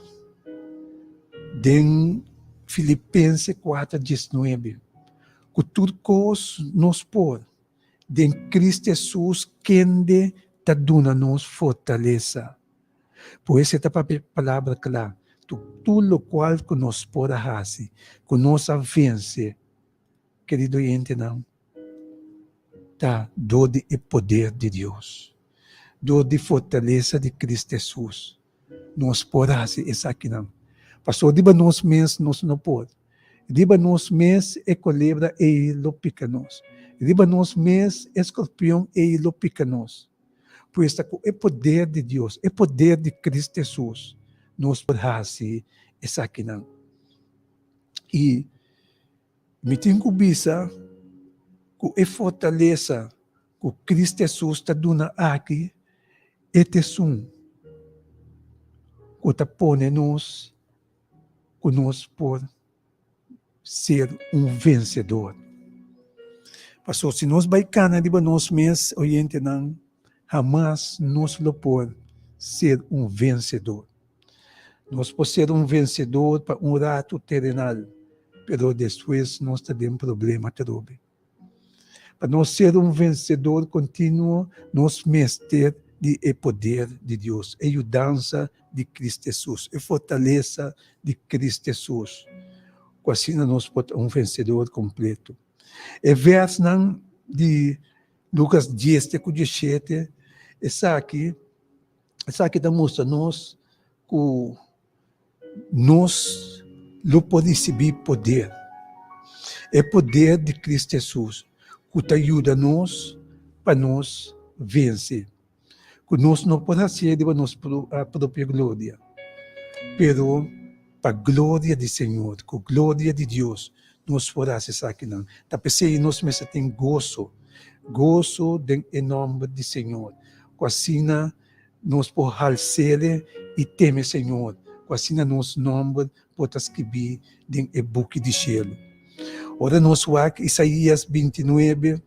den Filipense kuater diesnuebe ku tur kos nos por den Cristo Hesus kende. ta duna nos fortalesa. Pues e ta papia palabra kla, tur lokual ku nos por a hasi, ku nos a vense, kerido oyentenan, ta dor di e poder di Dios, dor di fortalesa di Cristo Hesus, nos por hasi esakinan. Pasobra riba nos mes nos no por. Riba nos mes e kolebra ei lo pika nos. Riba nos mes e skorpion ei lo pika nos. Pues ta ku e poder di Dios, e poder di Cristo Hesus, nos por hasi esakinan. I mi tin ku bisa ku e fortalesa ku Cristo Hesus ta duna aki, e ta esun ku ta pone nos ku nos por ser un vensedor. Pasobra si nos bai kana riba nos mes, oyentenan, hamas nos lo por ser un vensedor. Nos por ser un vensedor pa un ratu terenal, pero despues nos ta den problema atrobe. Pa nos ser un vensedor kontinuo, nos mester di e poder di Dios, e yudansa di Cristo Hesus, e fortalesa di Cristo Hesus, ku asina nos por ta un vensedor kompleto. E vèrsnan di Lukas dies te ku diesshete, esaki esaki ta mustra nos ku Nos lo por risibí poder, e poder di Cristo Hesus ku ta yuda nos pa nos vense, ku nos no por hasié riba nos propio gloria, pero pa gloria di Señor, ku gloria di Dios nos por hasi esakinan. Ta p'esei nos mester tin goso, goso den e nòmber di Señor, ku asina Nos por hals'Ele i teme Señor, ku asina nos nòmber por ta skibí den e buki di shelu. Ora nos wak Isaías bintinuebe,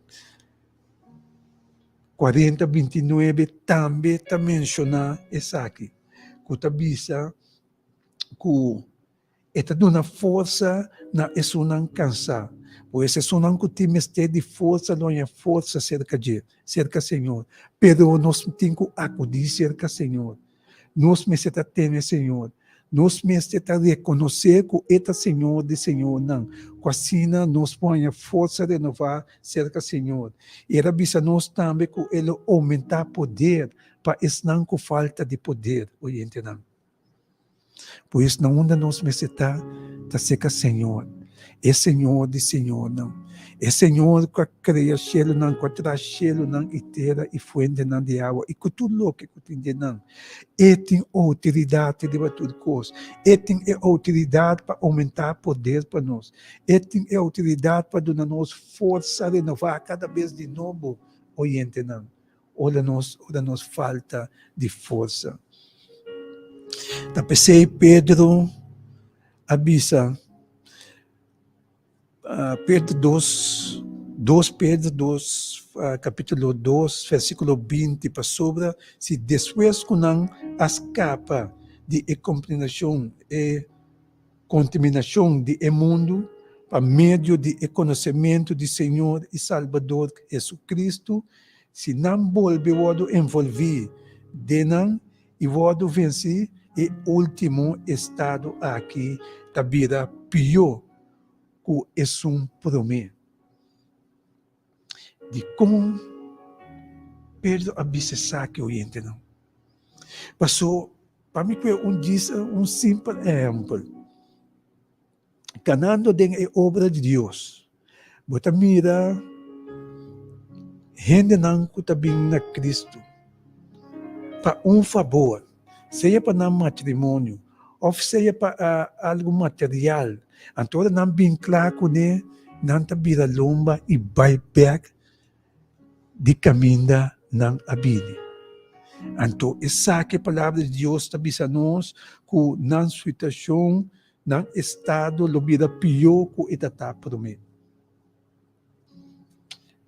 kuarenta bintinuebe tambe ta menshoná esaki, ku ta bisa ku E ta duna forsa na esunnan kansá. Pues esunnan ku tin mester di forsa lo haña forsa serka dje, serka Señor. Pero nos tin ku akudí serka Señor. Nos mester ta teme Señor. Nos mester ta rekonosé ku E ta Señor di señornan, ku asina nos por haña forsa renová serka Señor. I El a bisa nos tambe ku E lo oumentá poder pa esnan ku falta di poder, oyentenan. Pues na unda nos mester ta, ta serka Señor, e Señor di señornan, e Señor ku a krea shelunan, ku a traha shelunan i tera i fuentenan di awa i ku tur loke ku tin den nan. E tin outoridat riba tur kos. E tin e outoridat pa oumentá poder pa nos. E tin e outoridat pa duna nos forsa renová kada bes di nobo, oyentenan. Ora nos ora nos falta di forsa. Ta p'esei Pedro a bisa, Pedro dos, dos Pedro dos kapítulo dos versíkulo binti, pasobra si despues ku nan a skapa di e kontaminashon, e kontaminashon di e mundu pa medio di e konosementu di Señor i Salbador Jesucristo, si nan bolbe wòrdu envolví den nan i wòrdu vensí, e último estado aki ta bira pió ku esun promé. Dikon Pedro a bisa esaki, oyentenan? Paso, pa mi kue un djis un simpel ehèmpel. Kanando den e obra di Dios, bo ta mira hendenan ku ta bin na Kristu pa un fabor, sea pa nan matrimonio òf sea pa algu material. Anto ora nan bin kla kuné, nan ta bira lomba i bai bèk di kaminda nan a bini. Anto esaki e Palabra di Dios ta bisa nos ku nan situashon, nan estado lo bira pió ku e ta ta promé.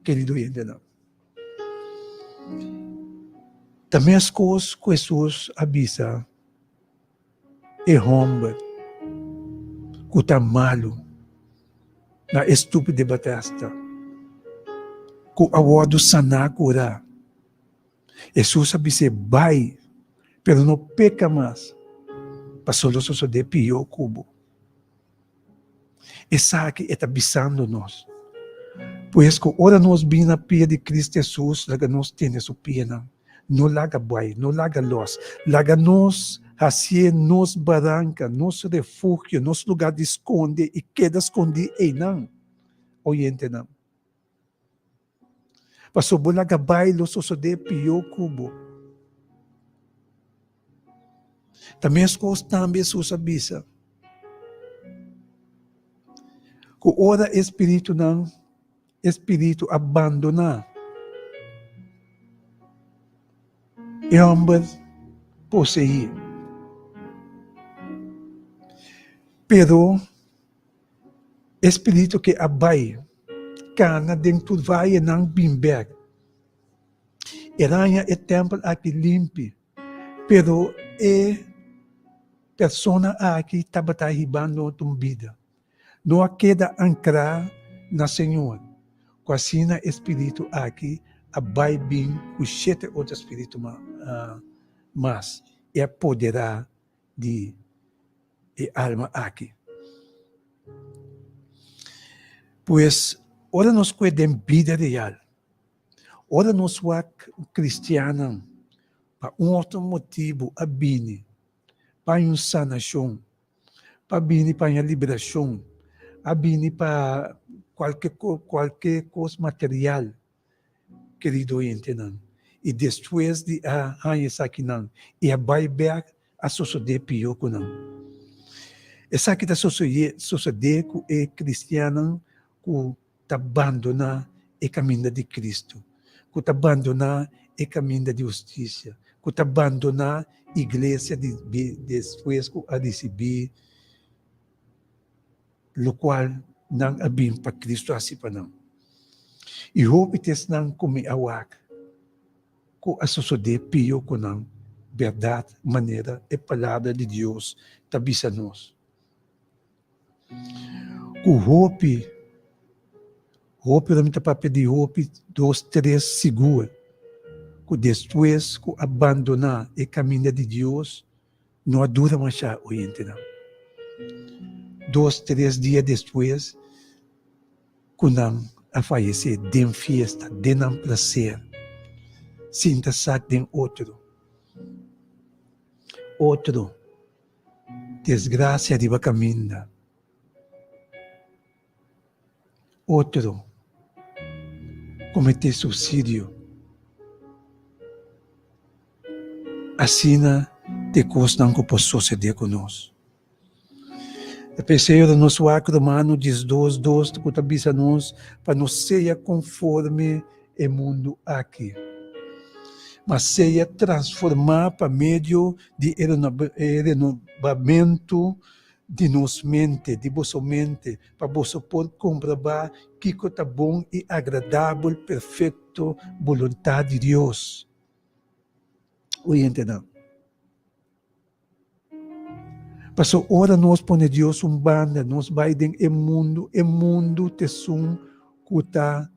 Kerido hendenan, ta meskos ku Hesus a bisa e hòmber ku ta malu na e stupi di Betesda, ku a wòrdu saná kurá. Hesus a bis'é, Bai, pero no peka mas, pasobra lo sosodé pió ku bo. Esaki e ta bisando nos. Pues ku ora nos bini na pia di Cristo Hesus, laga nos tene su pianan. No laga bai, no laga los. Laga nos hasié nos baranka, nos refugio, nos lugá di skonde i keda skondí einan, oyentenan. Pasobra bo laga bai lo sosodé pió ku bo. Ta meskos tambe Hesus a bisa ku ora e spiritunan, e spiritu a bandoná e hòmber poseí. Pero E spiritu ke a bai kana den tur vayenan bin bek. E raña e tèmpel aki limpi, pero e persona aki tabata hibando otro un bida. No a keda ankrá na Señor, ku asina e spiritu aki a bai bin ku shete otro spiritu mas i a poderá di e alma aki. Pues, ora nos kue den bida real, ora nos wak kristiannan pa un otro motibu a bini pa un sanashon, pa bini pa un liberashon, a bini pa kualke kualke kos material, Kerido oyentenan, i despues di a haña esakinan i a bai bèk, a sosodé pió ku nan. Esaki ta sosodé ku e kristiannan ku ta bandoná e kaminda di Kristu, ku ta bandoná e kaminda di hustisia, ku ta bandoná iglesia despues ku a risibí lokual nan a bin pa Kristu hasi pa nan. I hopi ta esnan ku mi a wak ku a sosodé pio ku nan bèrdat manera e Palabra di Dios ta bisa nos. Ku hopi, hopi ora mi ta papia di hopi, dos, tres sigur, ku despues ku a bandoná e kaminda di Dios, No a dura mashá, oyentenan. Dos, tres dia despues ku nan a fayesé den fiesta, den nan plaser, sinta sak den otro. Otro desgrasia riba kaminda. Otro kometé suisidio. Asina ta e kosnan ku por sosodé ku nos. Ta p'esei ora nos wak Romano diesdos dos ku ta bisa nos pa no sea konforme e mundu aki, ma sea transformá pa medio di e renobamentu di nos mente, di boso mente, pa boso por komprobá kiko ta bon i agradabel, perfekto boluntat di Dios. Oyentenan, pasobra ora nos pone Dios un banda, nos bai den e mundu, e mundu ta esun ku ta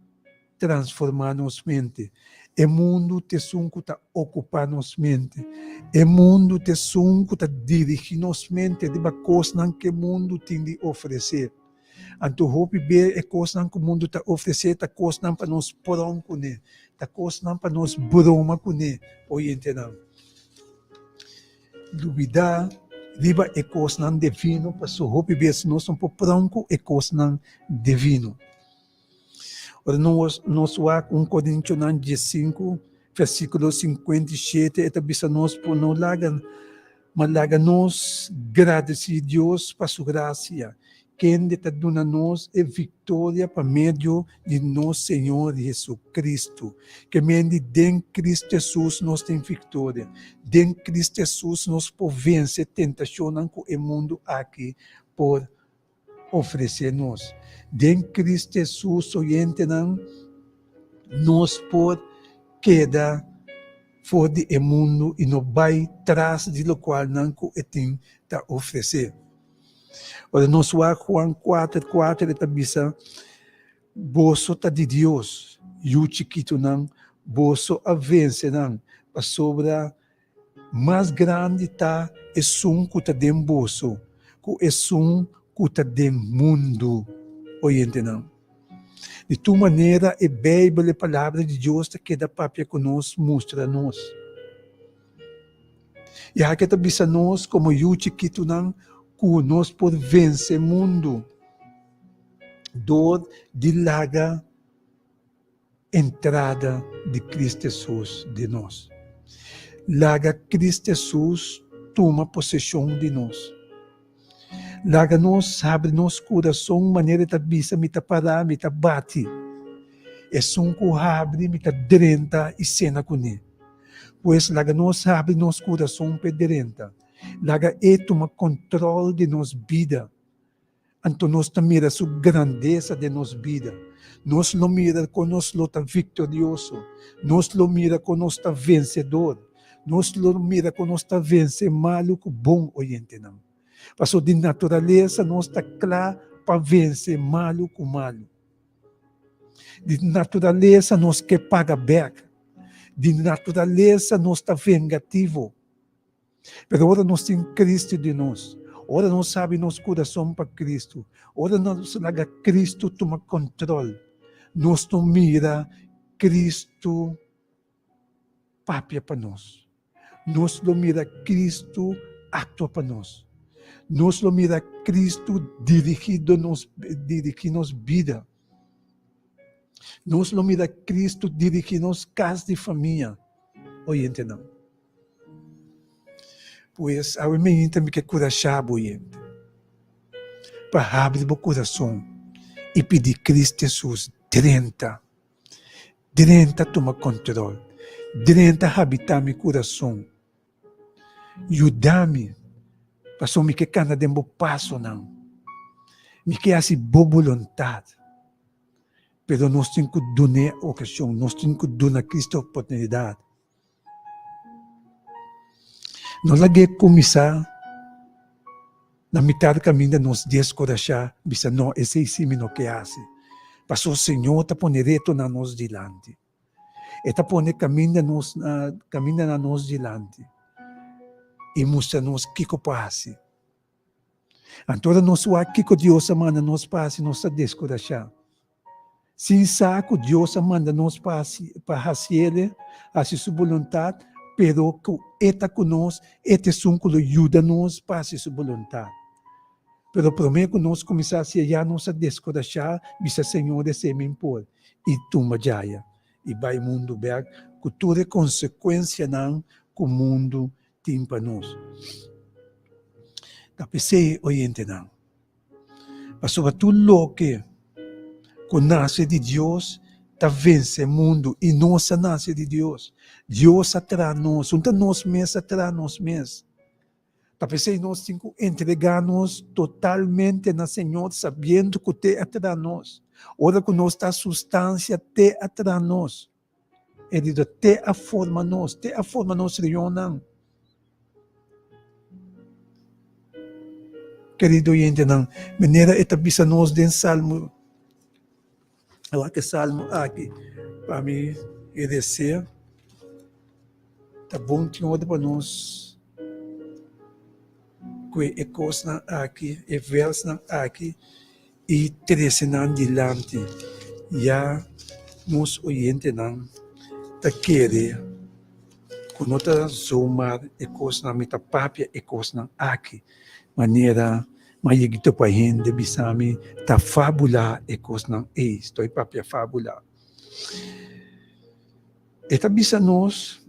transformá nos mente. E mundu ta esun ku ta okupá nos mente. E mundu ta esun ku ta dirigí nos mente riba kosnan ku e mundu tin di ofresé. Anto hopi be e kosnan ku mundu ta ofresé ta kosnan pa nos pron kuné, ta kosnan pa nos broma kuné, oyentenan. Lubidá riba e kosnan divino pasobra hopi bes nos no por pron ku e kosnan divino. Ora nos nos wak un Korintionan diesinku versíkulo 57 e ta bisa nos por no laga ma laga nos gradesí Dios pa su grasia, kende ta duna nos e viktoria pa medio di nos Señor Jesucristo. Ke mendi den Cristo Jesus nos tin viktoria. Den Cristo Jesus nos por vense tentashonnan ku e mundu aki por ofresé nos. Den Cristo Hesus oyentenan, nos por keda for di e mundu i no bai tras di lokualnan ku e tin ta ofresé. Ora nos wak Juan kuater, kuater e ta bisa, Boso ta di Dios, yu chikitunan, Boso a vense nan, pasobra mas grandi ta esun ku ta den boso ku esun ku ta den mundu. Oyentenan, di tur manera e Beibel, e Palabra di Dios, ta keda papia ku nos, mustra nos. Ya ke ta bisa nos komo yu chikitunan ku nos por vense mundu dor di laga entrada di Cristo Hesus den nos. Laga Cristo Hesus tuma poseshon di nos. Laga nos habri nos kurason manera e ta bisa, Mi ta pará, mi ta bati. Esun ku habri, mi ta drenta i sena kuné. Pues laga nos habri nos kurason pa e drenta. Laga e tuma kontròl di nos bida. Anto nos ta mira su grandesa den nos bida. Nos lo mira kon nos lo ta viktorioso. Nos lo mira kon nos ta vensedor. Nos lo mira kon nos ta vense malu ku bon, oyentenan. Pasobra di naturalesa nos ta kla pa vense malu ku malu. Di naturalesa nos ke paga bèk. Di naturalesa nos ta vengativo. Pero ora nos tin Cristo den nos, ora nos habri nos kurason pa Cristo, ora nos laga Cristo tuma control, nos no mira Cristo papia pa nos. Nos lo mira Cristo actua pa nos. Nos lo mira Cristo dirigi nos, dirigi nos bida. Nos lo mira Cristo dirigi nos cas di famia. Oyentenan. Pues awe meinta mi ke kurashá bo yente pa habri bo kurason i pidi Cristo Hesus drenta, drenta tuma kontrol, drenta habitá mi kurason, yuda mi pasobra mi ke kanda den bo pasonan, mi ke hasi bo boluntat. Pero nos tin ku dun'é okashon, nos tin ku duna Cristo oportunidat. No lag'é kuminsá na mitar kaminda nos deskurashá, bisa, No, esei sí mi no ke hasi. Pasobra Señor ta pone retonan nos dilanti. E ta pone kaminda nos kamindanan nos dilanti i mustra nos kiko por hasi. Anto ora nos wak kiko Dios a manda nos pa hasi, nos ta deskurashá. Sin sa ku Dios a manda nos pa hasi, pa hasiele, hasi su boluntat, pero ku E ta ku nos, E ta esun ku lo yuda nos pa hasi su boluntat. Pero promé ku nos kuminsá hasié, ya nos a deskurashá, bisa Señor esei mi por, i tumba djaya, i bai mundu bèk ku tur e konsekuensianan ku mundu tin pa nos. Ta p'esei, oyentenan, pasobra tur loke ku nase di Dios ta vense mundu, i nos a nase di Dios. Dios a traha nos, un ta nos mes a traha nos mes. Ta p'esei nos tin ku entregá nos totalmente na Señor, sabiendo ku te a traha nos. Ora ku nos ta sustansia, te a traha nos. E di te a forma nos, te a forma nos rionnan. Kerido oyentenan, manera e ta bisa nos den Salmo, wak e Salmo aki pa mi e desea, ta bon tin ora pa nos kue e kosnan aki, e vèrsnan aki. I trese nan dilanti, ya nos oyentenan ta kere ku no ta zomaar e kosnan, mi ta papia e kosnan aki manera mi a yega topa hende bisa mi ta fabula e kosnan ei, stoi papia fabula. E ta bisa nos.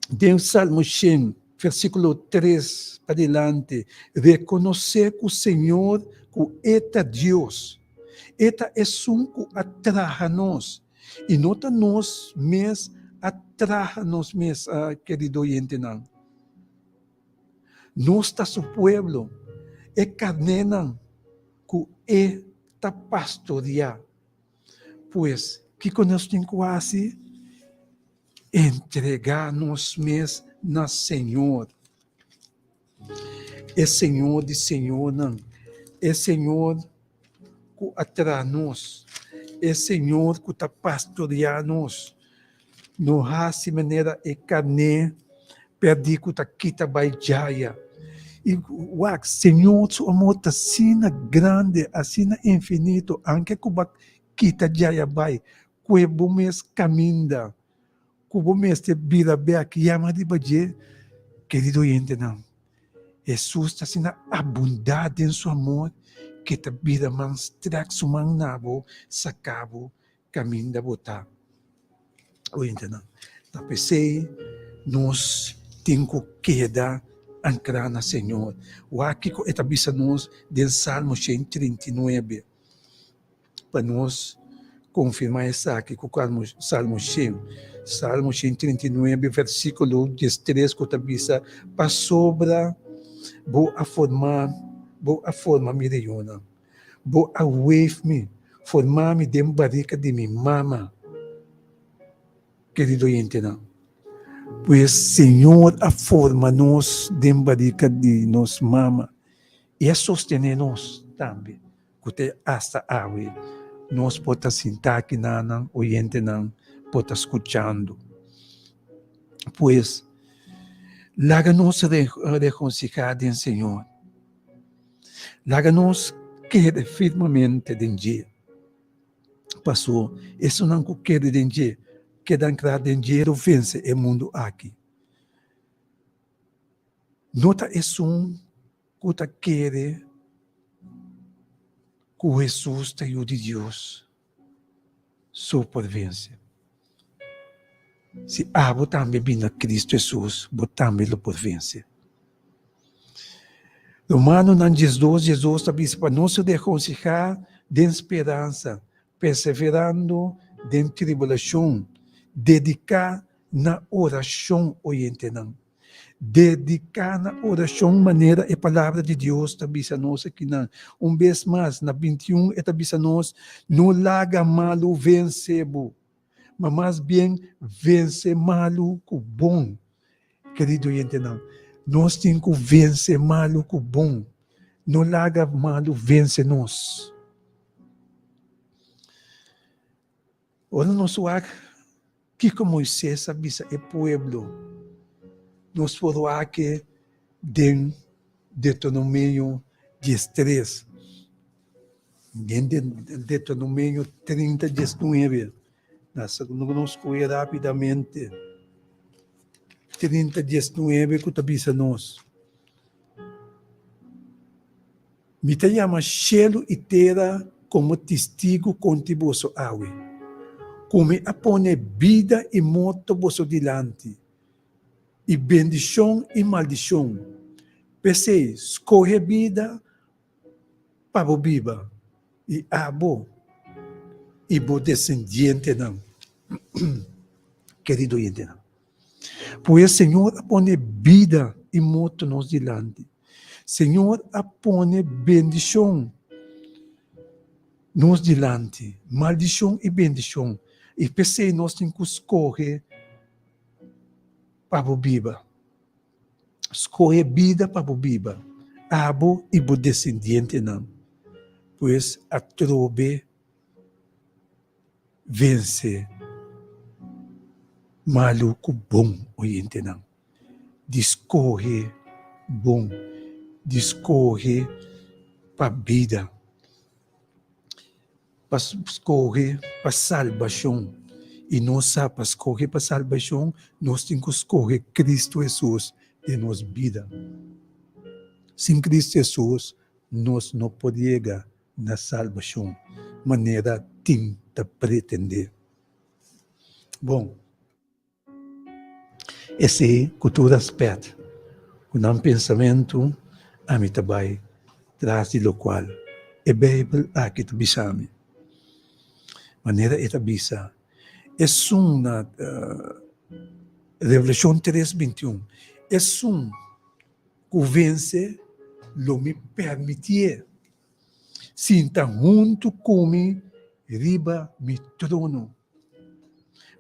Den Salmo shen, versíkulo tres padilanti, Rekonosé ku Señor ku E ta Dios. E ta Esun ku a traha nos, i no ta nos mes a traha nos mes, kerido oyentenan. Nos ta Su pueblo, e karnénan ku E ta pastoriá. Pues, kiko nos tin ku hasi? Entregá nos mes na Señor, e Señor di señornan, e Señor ku a traha nos, e Señor ku ta pastoreá nos. No hasi manera e karné pèrdí ku ta kita bai djaya. I wak, Señor su amor ta asina grandi, asina infinito, anke ku bo a kita djaya bai, kue bo mes kaminda ku bo mester bira bèk yama riba dje. Kerido oyentenan, Hesus ta asina abundá den su amor ke ta bira man strèk su man na bo, saka bo kaminda bo ta. Oyentenan, ta p'esei nos tin ku keda ankrá na Señor. Wak kiko e ta bisa nos den Salmo 139. Pa nos konfirmá esaki ku Salmo 100, Salmo 139 versíkulo 13 ku ta bisa, Pasobra bo a forma, bo a forma mi rionnan, bo a weef mi, forma mi den barika di mi mama. Kerido oyentenan, pues Señor a forma nos den barika di nos mama i a sostené nos tambe. Ku te asta awe nos por ta sintá aki nan, oyentenan por ta skuchando. Pues, laga nos regonsihá den Señor. Laga nos kere firmemente den dje. Paso esunnan ku kere den dje, keda ankrá den dje lo vense e mundu aki. No ta esun ku ta kere ku Hesus ta Yu di Dios so por vense. Si abo tambe bin na Kristu Hesus, bo tambe lo por vense. Romanonan 12, 12 ta bisa pa nos regosihá den speransa, perseverando den tribulashon, dediká na orashon, oyentenan. Dediká na orashon manera e Palabra di Dios ta bisa nos akinan. Un bes mas, na 21 e ta bisa nos, No laga malu vense bo, ma mas bien vense malu ku bon. Kerido oyentenan, nos tin ku vense malu ku bon. No laga malu vense nos. Ora nos wak kiko Moises a bisa e pueblo, nos por wak e den Deuteronomio 13, den Deuteronomio 30, 19. Nos kohe rapidamente 30, 19 ku ta bisa nos. Mi ta yama shelu i tera komo tistigu kontra boso awe, ku mi a pone bida i morto boso dilanti, i bendishon i maldishon. P'esei, skohe bida pa bo biba, i abo i bo desendientenan. Kerido oyentenan, pues Señor a pone bida i morto nos dilanti. Señor a pone bendishon nos dilanti, maldishon i bendishon. I p'esei nos tin ku skohe pa bo biba. Skohe bida pa bo biba, abo i bo desendientenan. Pues atrobe vense malu ku bon, oyentenan. Di skohe bon, di skohe pa bida, pa skohe pa salbashon. I nos sa pa skohe pa salbashon nos tin ku skohe Kristu Hesus den nos bida. Sin Kristu Hesus nos no por yega na salbashon manera tin ta pretendé. Bon, esei ku tur rèspèt, ku nan pensamentu ami ta bai tras di lokual e Beibel aki ta bisa mi. Manera e ta bisa esun na Revelashon 3, 21, Esun ku vense lo mi permitié sinta huntu ku mi riba mi trono,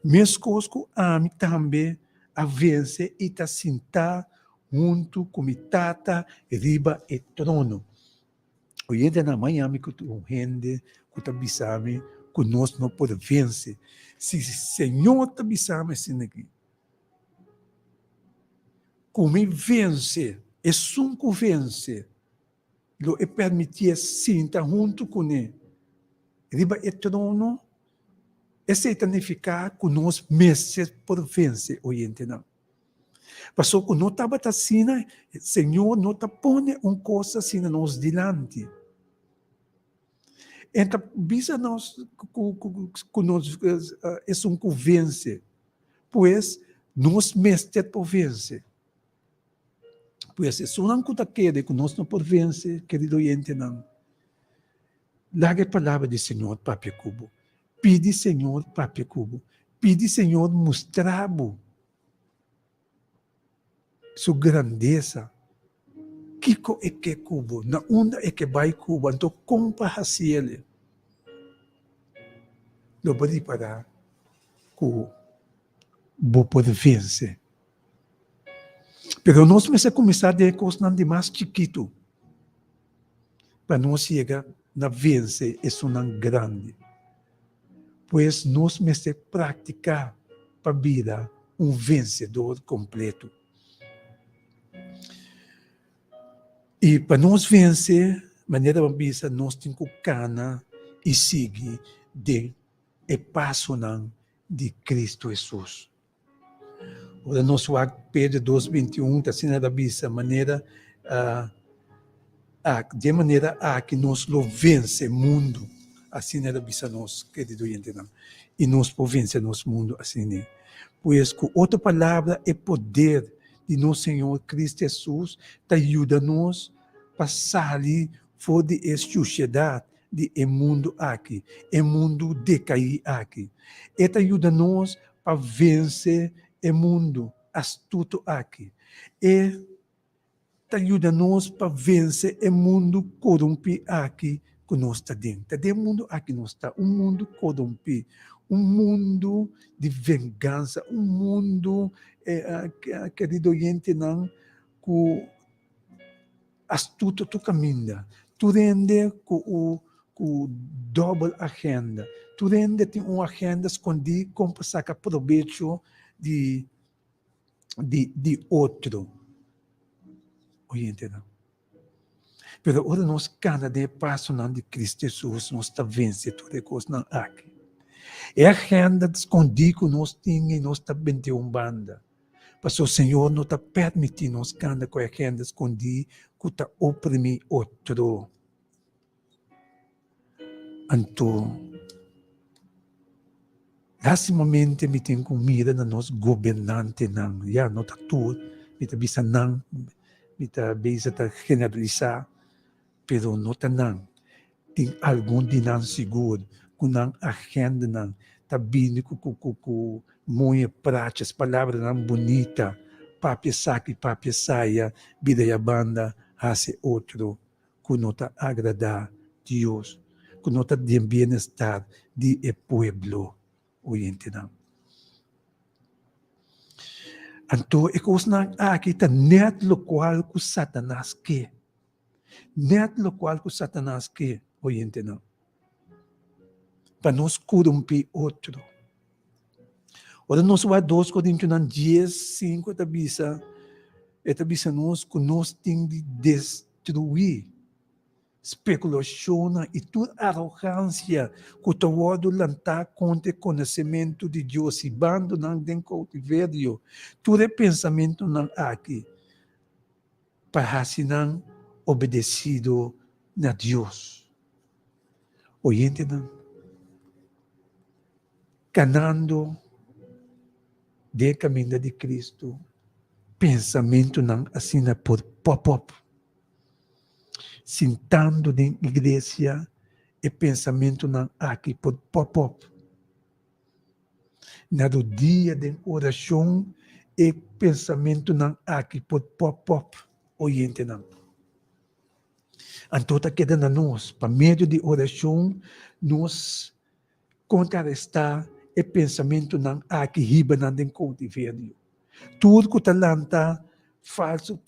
meskos ku ami tambe a vense i ta sintá huntu ku mi Tata riba e trono. Oyente na Miami ku un hende ku ta bisa mi. ku nos no por vense. Si Señor ta bisa mi asina aki, ku mi vense, esun ku vense, lo e permitié sinta huntu kuné riba e trono, esei ta nifiká ku nos mester por vense, oyentenan. Pasobra ku no tabata asina, Señor no ta pone un kos asina nos dilanti. E ta bisa nos ku nos esun ku vense. Pues, nos mester por vense. Pues, esunnan ku ta kere ku nos no por vense, kerido oyentenan, laga e palabra di Señor papia ku bo. Pidi Señor papia ku bo. Pidi Señor mustra bo su grandesa. Kiko e ke ku bo? Na unda e ke bai ku bo? Anto kon pa hasiel? Lo bo ripará ku bo por vense. Pero nos mester kuminsá den e kosnan di mas chikitu pa nos yega na vense esunnan grandi. Pues nos mester praktiká pa bira un vensedor kompleto. I pa nos vense, manera bo a bisa, nos tin ku kana i sigui den e pasonan di Kristu Hesus. Ora nos wak Pedro dos binti un ta asina ta bisa manera di e manera aki nos lo vense mundu asina ta bisa nos kerido oyentenan i nos por vense nos mundu asina. Pues ku otro palabra e poder di nos Señor Cristo Hesus ta yuda nos pa sali for di e shushedat di e mundu aki, e mundu dekaí aki. E ta yuda nos pa vense e mundu astuto aki. E ta yuda nos pa vense e mundu korumpí aki ku nos ta den. Ta den e mundu aki nos ta, un mundu korumpí, un mundu di vengansa, un mundu, kerido oyentenan, ku Astuto tur kaminda. Tur hende ku u ku dòbel agenda. Tur hende tin un agenda skondí kon pa saka probecho di di di otro. Oyentenan. Pero ora nos kana den e pasonan di Cristo Hesus nos ta vense tur e kosnan aki. E agenda skondí ku nos tin i nos ta bent'é un banda. Pasobra Señor no ta permití nos kanda ku e hende skondí ku ta oprimí otro. Anto, lástimamente mi tin ku mira na nos gobernantenan, ya no ta tur, mi ta bisa nan, mi ta bisa ta generalisá, pero no ta nan. Tin algun di nan sigur ku nan agendanan ta bini ku ku ku ku moña prachas, palabranan bunita, papia esaki, papia esaya, bira ya banda hasi otro ku no ta agradá Dios, ku no ta den bienestar di e pueblo. Oyentenan. Anto e kosnan aki ta nèt lokual ku Satanas ke. Nèt lokual ku Satanas ke, oyentenan, pa nos kurumpí otro. Ora nos wak dos Korintionan dies, sinku e ta bisa, e ta bisa nos ku nos tin di destruí spekulashonnan i tur arogansia ku ta wòrdu lantá kontra e konosementu di Dios, hibando nan den koutiverio. Tur e pensamentunan aki pa hasi nan obedesido na Dios. Oyentenan, kanando den e kaminda di Cristo, pensamentunan asina por pop up. Sintando den iglesia, e pensamentunan aki por pop up. Na rodia den orashon e pensamentunan aki por pop up, oyentenan. Anto ta keda na nos, pa medio di orashon nos kontrarestá e pensamentunan aki hiba nan den koutiverio. Tur ku ta lanta falsu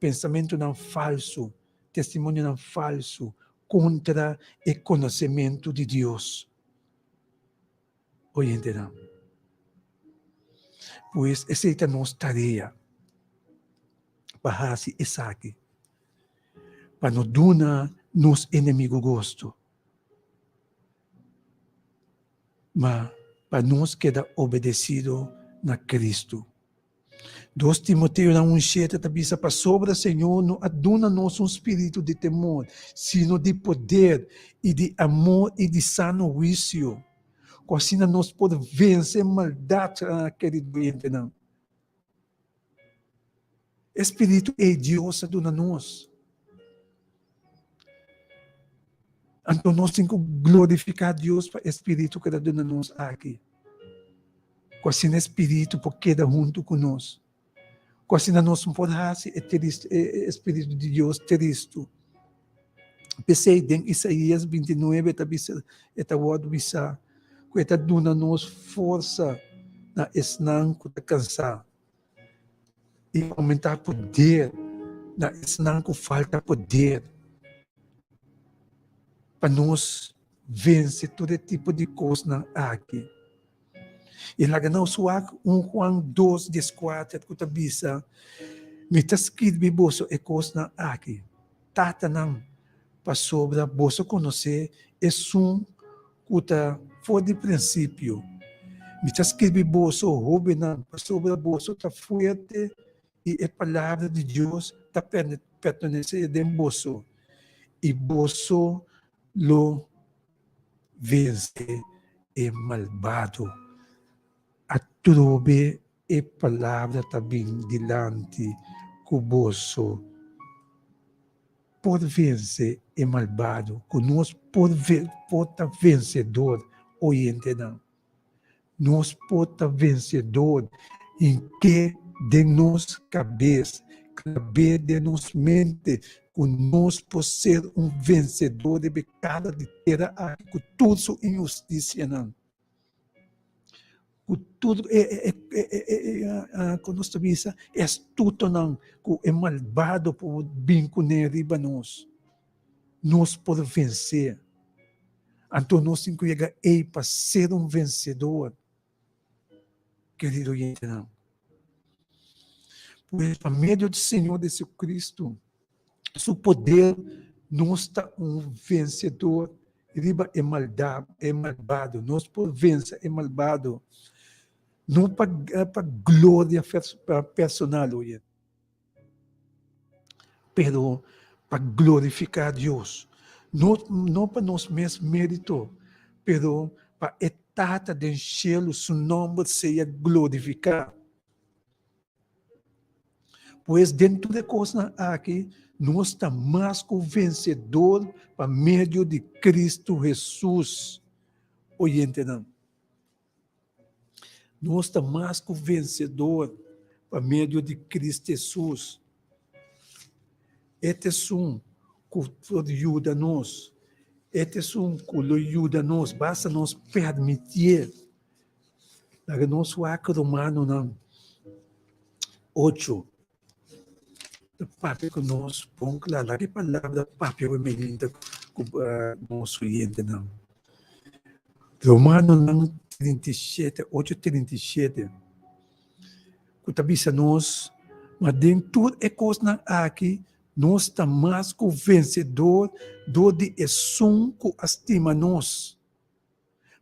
pensamentunan falsu, testimonionan falsu kontra e konosementu di Dios. Oyentenan. Pues esei ta nos tarea pa hasi esaki, pa no duna nos enemigo gosto, ma pa nos keda obedesido na Cristo. Dos Timoteonan un shete ta bisa, Pasobra Señor no a duna nos un spiritu di temor, sino di poder i di amor i di sano huisio, ku asina nos por vense maldat, kerido oyentenan. E spiritu ei Dios a duna nos. Anto nos tin ku glorifiká Dios pa e spiritu ku el a duna nos aki. Ku asina e spiritu por keda huntu ku nos. Ku asina nos no por hasi e tristu, e spiritu di Dios tristu. P'esei den Isaías 29 ta bisa, e ta wòrdu bisá ku e ta duna nos forsa na esnan ku ta kansá. I oumentá poder na esnan ku falta poder, pa nos vense tur e tipo di kosnan aki. I laga nos wak un Juan dos dieskuater ku ta bisa, Mi ta skirbi boso e kosnan aki, tatanan, pasobra boso konosé esun ku ta for di prinsipio. Mi ta skirbi boso, hóbennan, pasobra boso ta fuerte i e palabra di Dios ta pertenesé den boso, i boso lo vense e malbado. Atrobe e palabra ta bin dilanti ku boso por vense e malbado, ku nos por por ta vensedor, oyentenan. Nos por ta vensedor en ke den nos kabes, klab'é den nos mente ku nos por ser un vensedor riba e kara di tera aki ku tur su inhustisianan. Ku tur e e e e e ku nos ta bisa e astutonan ku e malbado por bin kuné riba nos, nos por vensé. Anto nos tin ku yega ei pa ser un vensedor, kerido oyentenan. Pues pa medio di Señor Jesucristo, su poder, nos ta un vensedor riba e maldad, e malbado. Nos por vense e malbado, no pa pa gloria personal, oye, pero pa glorifica Dios. No, no pa nos mes merito, pero pa e Tata den shelu su nomber sea glorifica. Pues den tur e kosnan aki nos ta mas ku vensedor pa medio di Kristu Hesus. Oyentenan, nos ta mas ku vensedor pa medio di Kristu Hesus. E ta esun ku por yuda nos, e ta esun ku lo yuda nos, basta nos permitié. Laga nos wak Romanonan ocho ta papia ku nos bon kla. Laga e palabra papia ku e ku nos oyentenan. Romanonan 37, ocho 37 ku ta bisa nos, Ma den tur e kosnan aki nos ta mas ku vensedor dor di esun ku a stima nos.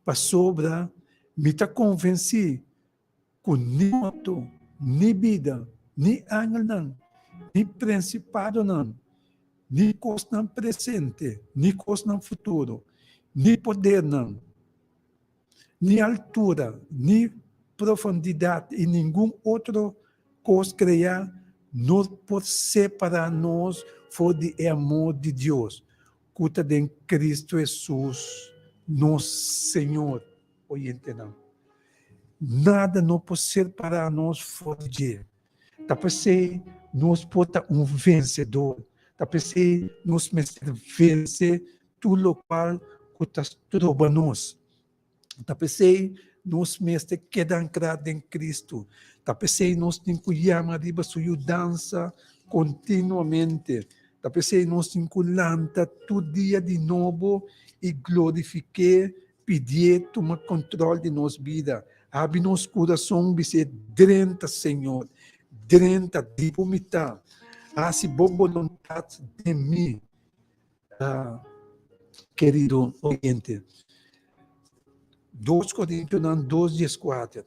Pasobra mi ta konvensí ku ni morto, ni bida, ni angelnan, ni prinsipadonan, ni kosnan presente, ni kosnan futuro, ni podernan, ni altura, ni profundidat i ningun otro kos kreá no por separá nos for di e amor di Dios ku ta den Cristo Hesus nos Señor. Oyentenan, nada no por separá nos for di dje. Ta p'esei nos por ta un vensedor. Ta p'esei nos mester vense tur lokual ku ta stroba nos. Ta p'esei nos mester keda ankrá den Cristo. Ta p'esei nos tin ku yama riba su yudansa kontinuamente. Ta p'esei nos tin ku lanta tur dia di nobo i glorifik'é. Pidié tuma control di nos bida. Habri nos curason bis'é, Drenta, Señor, drenta, di bo mi ta. Haci bo boluntad den mi. Ah, kerido oyente, Dos Corintionan dos dieskuater,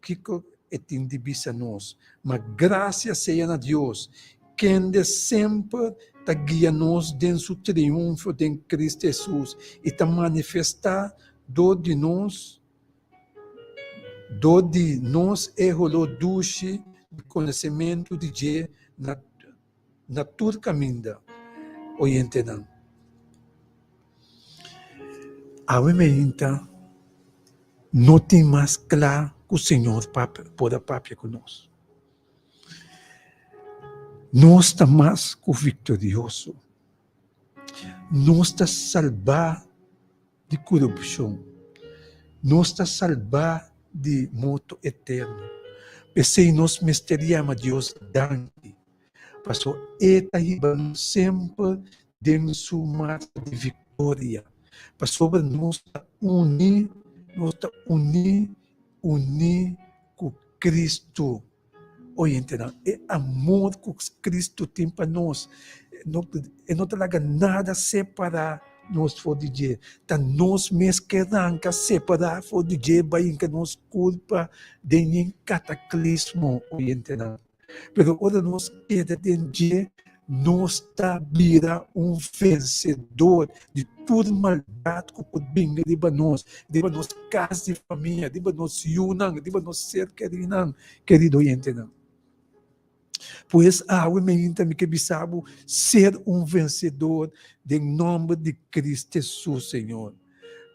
kiko e tin di bisa nos? Ma gracia sea na Dios, kende semper ta guia nos den su triunfo den Cristo Hesus i ta manifestá dor di nos dor di nos e holó dushi di konosementu di dje na na tur kaminda, oyentenan. Awe meinta no tin mas kla ku Señor por a papia ku nos. Nos ta mas ku viktorioso. Nos ta salbá di korupshon. Nos ta salbá di morto eterno. P'esei nos mester yama Dios danki, pasobra e ta hiba nos semper den su marcha di viktoria. Pasobra nos ta uní, nos ta uní, uní ku Kristu. Oyentenan, e amor ku Kristu tin pa nos, e no ta laga nada separá nos for di dje. Ta nos mes ke ranka separá for di dje bai hinka nos kulpa den yen kataklismo, oyentenan. Pero ora nos keda den dje, nos ta bira un vensedor di tur maldat ku por binga riba nos, riba nos kas di famia, riba nos yunan, riba nos ser kerinan, kerido oyentenan. Pues awe meinta mi ke bisa bo, ser un vensedor den nòmber di Cristo Hesus, Señor.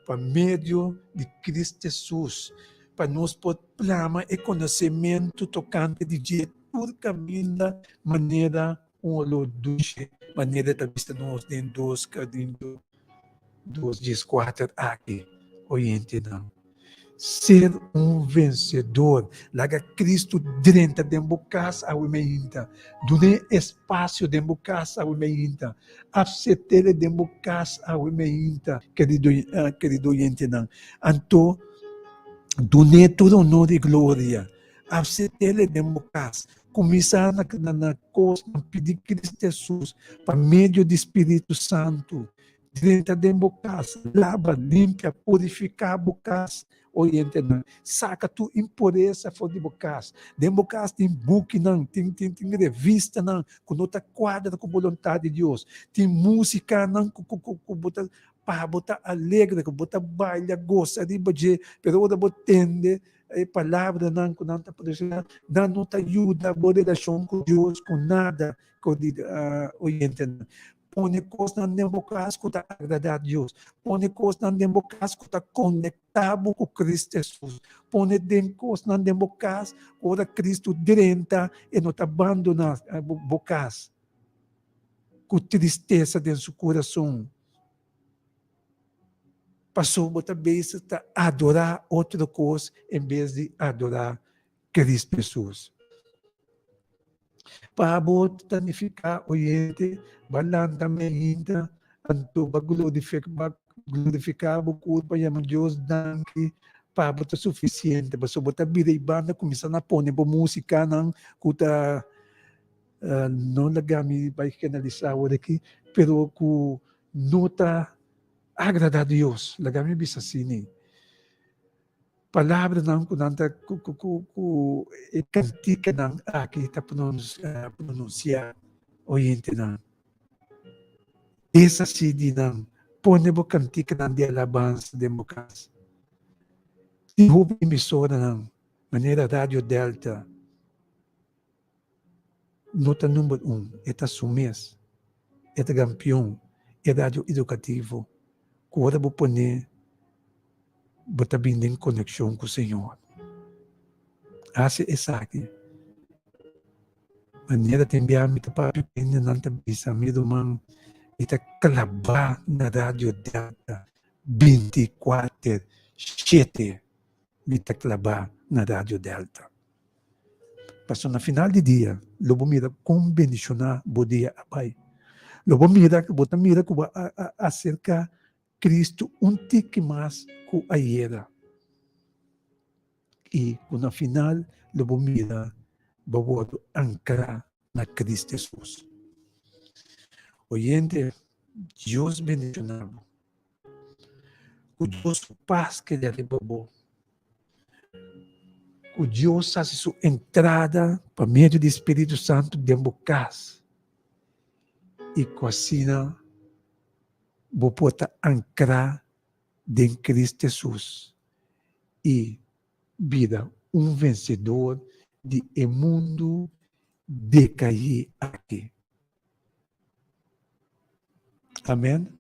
Pa medio di Cristo Hesus, pa nos por plama e konosementu tokante di dje tur kaminda manera un olor dushe, manera ta bisa nos den dos Korinto dos dieskuater aki, oyentenan. Ser un vensedor. Laga Cristo drenta den bo kas awe meinta. Dun'é espasio den bo kas awe meinta. Apsept'El den bo kas awe meinta, kerido kerido oyentenan. Anto dun'é tur honor i gloria. Apsept'El den bo kas. Kuminsá na na kosnan pidi Cristo Hesus pa medio di Spiritu Santu Drenta den bo kas, laba, limpia, purifiká bo kas, oyentenan. Saka tur impuresa for di bo kas. Den bo kas tin bukinan, tin tin tin revistanan ku no ta kuadra ku boluntat di Dios. Tin músikanan ku ku ku bo ta pa bo ta alegre, ku bo ta baila, gosa riba dje, pero ora bo tende e palabranan ku nan ta pronusiá, nan no ta yuda bo relashon ku Dios ku nada, oyentenan. Pone kosnan den bo kas ku ta agradá Dios. Pone kosnan den bo kas ku ta konektá bo ku Kristu Hesus. Pone den kosnan den bo kas ku ora Kristu drenta e no ta bandoná bo kas ku tristesa den su kurason. Pasobra bo ta bezig ta adorá otro kos en bes di adorá Kristu Hesus. Pa bo ta nifiká oyente, ba lanta meinta, anto ba glorifiká bo kurpa, yama Dios danki pa bo ta sufisiente, pasobra bo ta bira i banda kuminsá na pone bo músikanan ku ta, no laga mi bai generalisá awor aki, pero ku no ta agradá Dios, laga mi bisa asina. Palabranan ku nan ta ku ku ku ku e kantikanan aki ta pronunsiá oyentenan. Deshasí di nan, pone bo kantikanan di alabansa den bo kas. Tin hopi emisoranan, manera Radio Delta, no ta number un, e ta su mes, e ta kampion, e radio edukativo ku ora bo pone bo ta bin den konekshon ku Señor. Hasi esaki. Manera tin bia mi ta papia ku hendenan ta bisa mi ruman mi ta klabá na radio Delta binti kuater shete mi ta klabá na radio Delta. Pasobra na final di dia lo bo mira kon bendishoná bo dia a bai. Lo bo mira, bo ta mira ku bo a aserká. Kristu un tiki mas ku ayera. I ku na final lo bo mira bo wòrdu ankrá na Kristu Hesus. Oyente, Dios bendishoná bo. Ku Dios su pas keda riba bo. Ku Dios hasi su entrada pa medio di Spiritu Santu den bo kas. I ku asina bo por ta ankrá den Cristo Hesus i bira un vensedor di e mundu dekaí aki. Amen.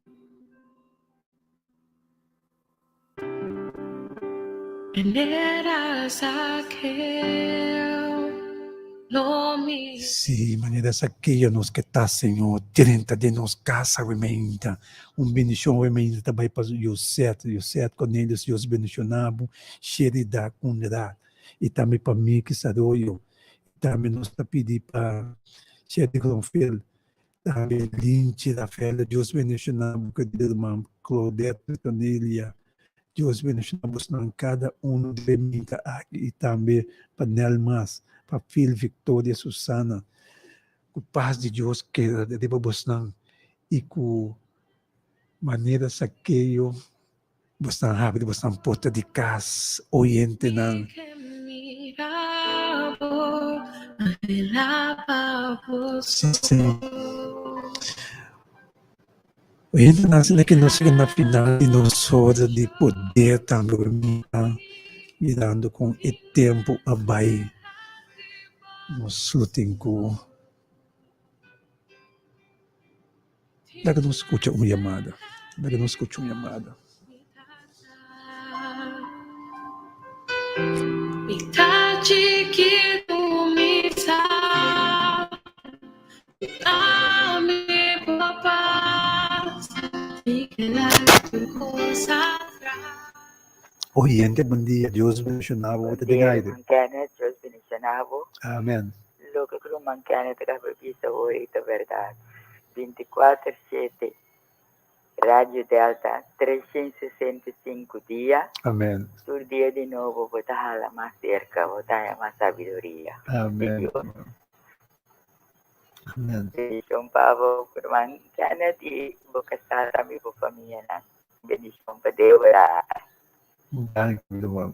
Sí, manera Saqueo nos ke ta, Señor, drenta den nos casa awe mainta. Un bendicion awe mainta ta bai pa Josette, Josette Cornelius, Dios bendiciona bo, Sherida Conrad, y tambe pa Miki Saroyo. Tambe nos ta pidi pa Sherry Gronfield, Tambe Linchi Rafaela, Dios bendiciona bo querido herman Claudette Petronilla, Dios bendiciona bosnan cada uno di minta aki y tambe pa Nelmas, pa Phil, Victoria, Susana, cu paz di Dios keda riba bosnan y cu manera Saqueo bosnan habri bosnan porta di cas oyentenan. Sí, sí. Oyentenan asina ke nos yega na final di nos hora di poder tambe mira mirando kon e tempu a bai nos lo tin ku Laga nos skucha un yamada. Laga nos skucha un yamada. Oyente, bon dia. Dios bendiciona bo. Bo ta den aire. Kenneth, Dios bendiciona bo. Amen. Loke ku ruman Kenneth a bisa hoy ta berdad. 24 siete Radio Delta 365 dia. Amen. Tur dia di nobo bo ta hala mas cerca, bo ta haya mas sabiduria. Amen. Amen. Bendicion pa bo, ruman Kenneth y bo casá tambe bo famianan. Bendicion pa Deborah. Danki, ruman.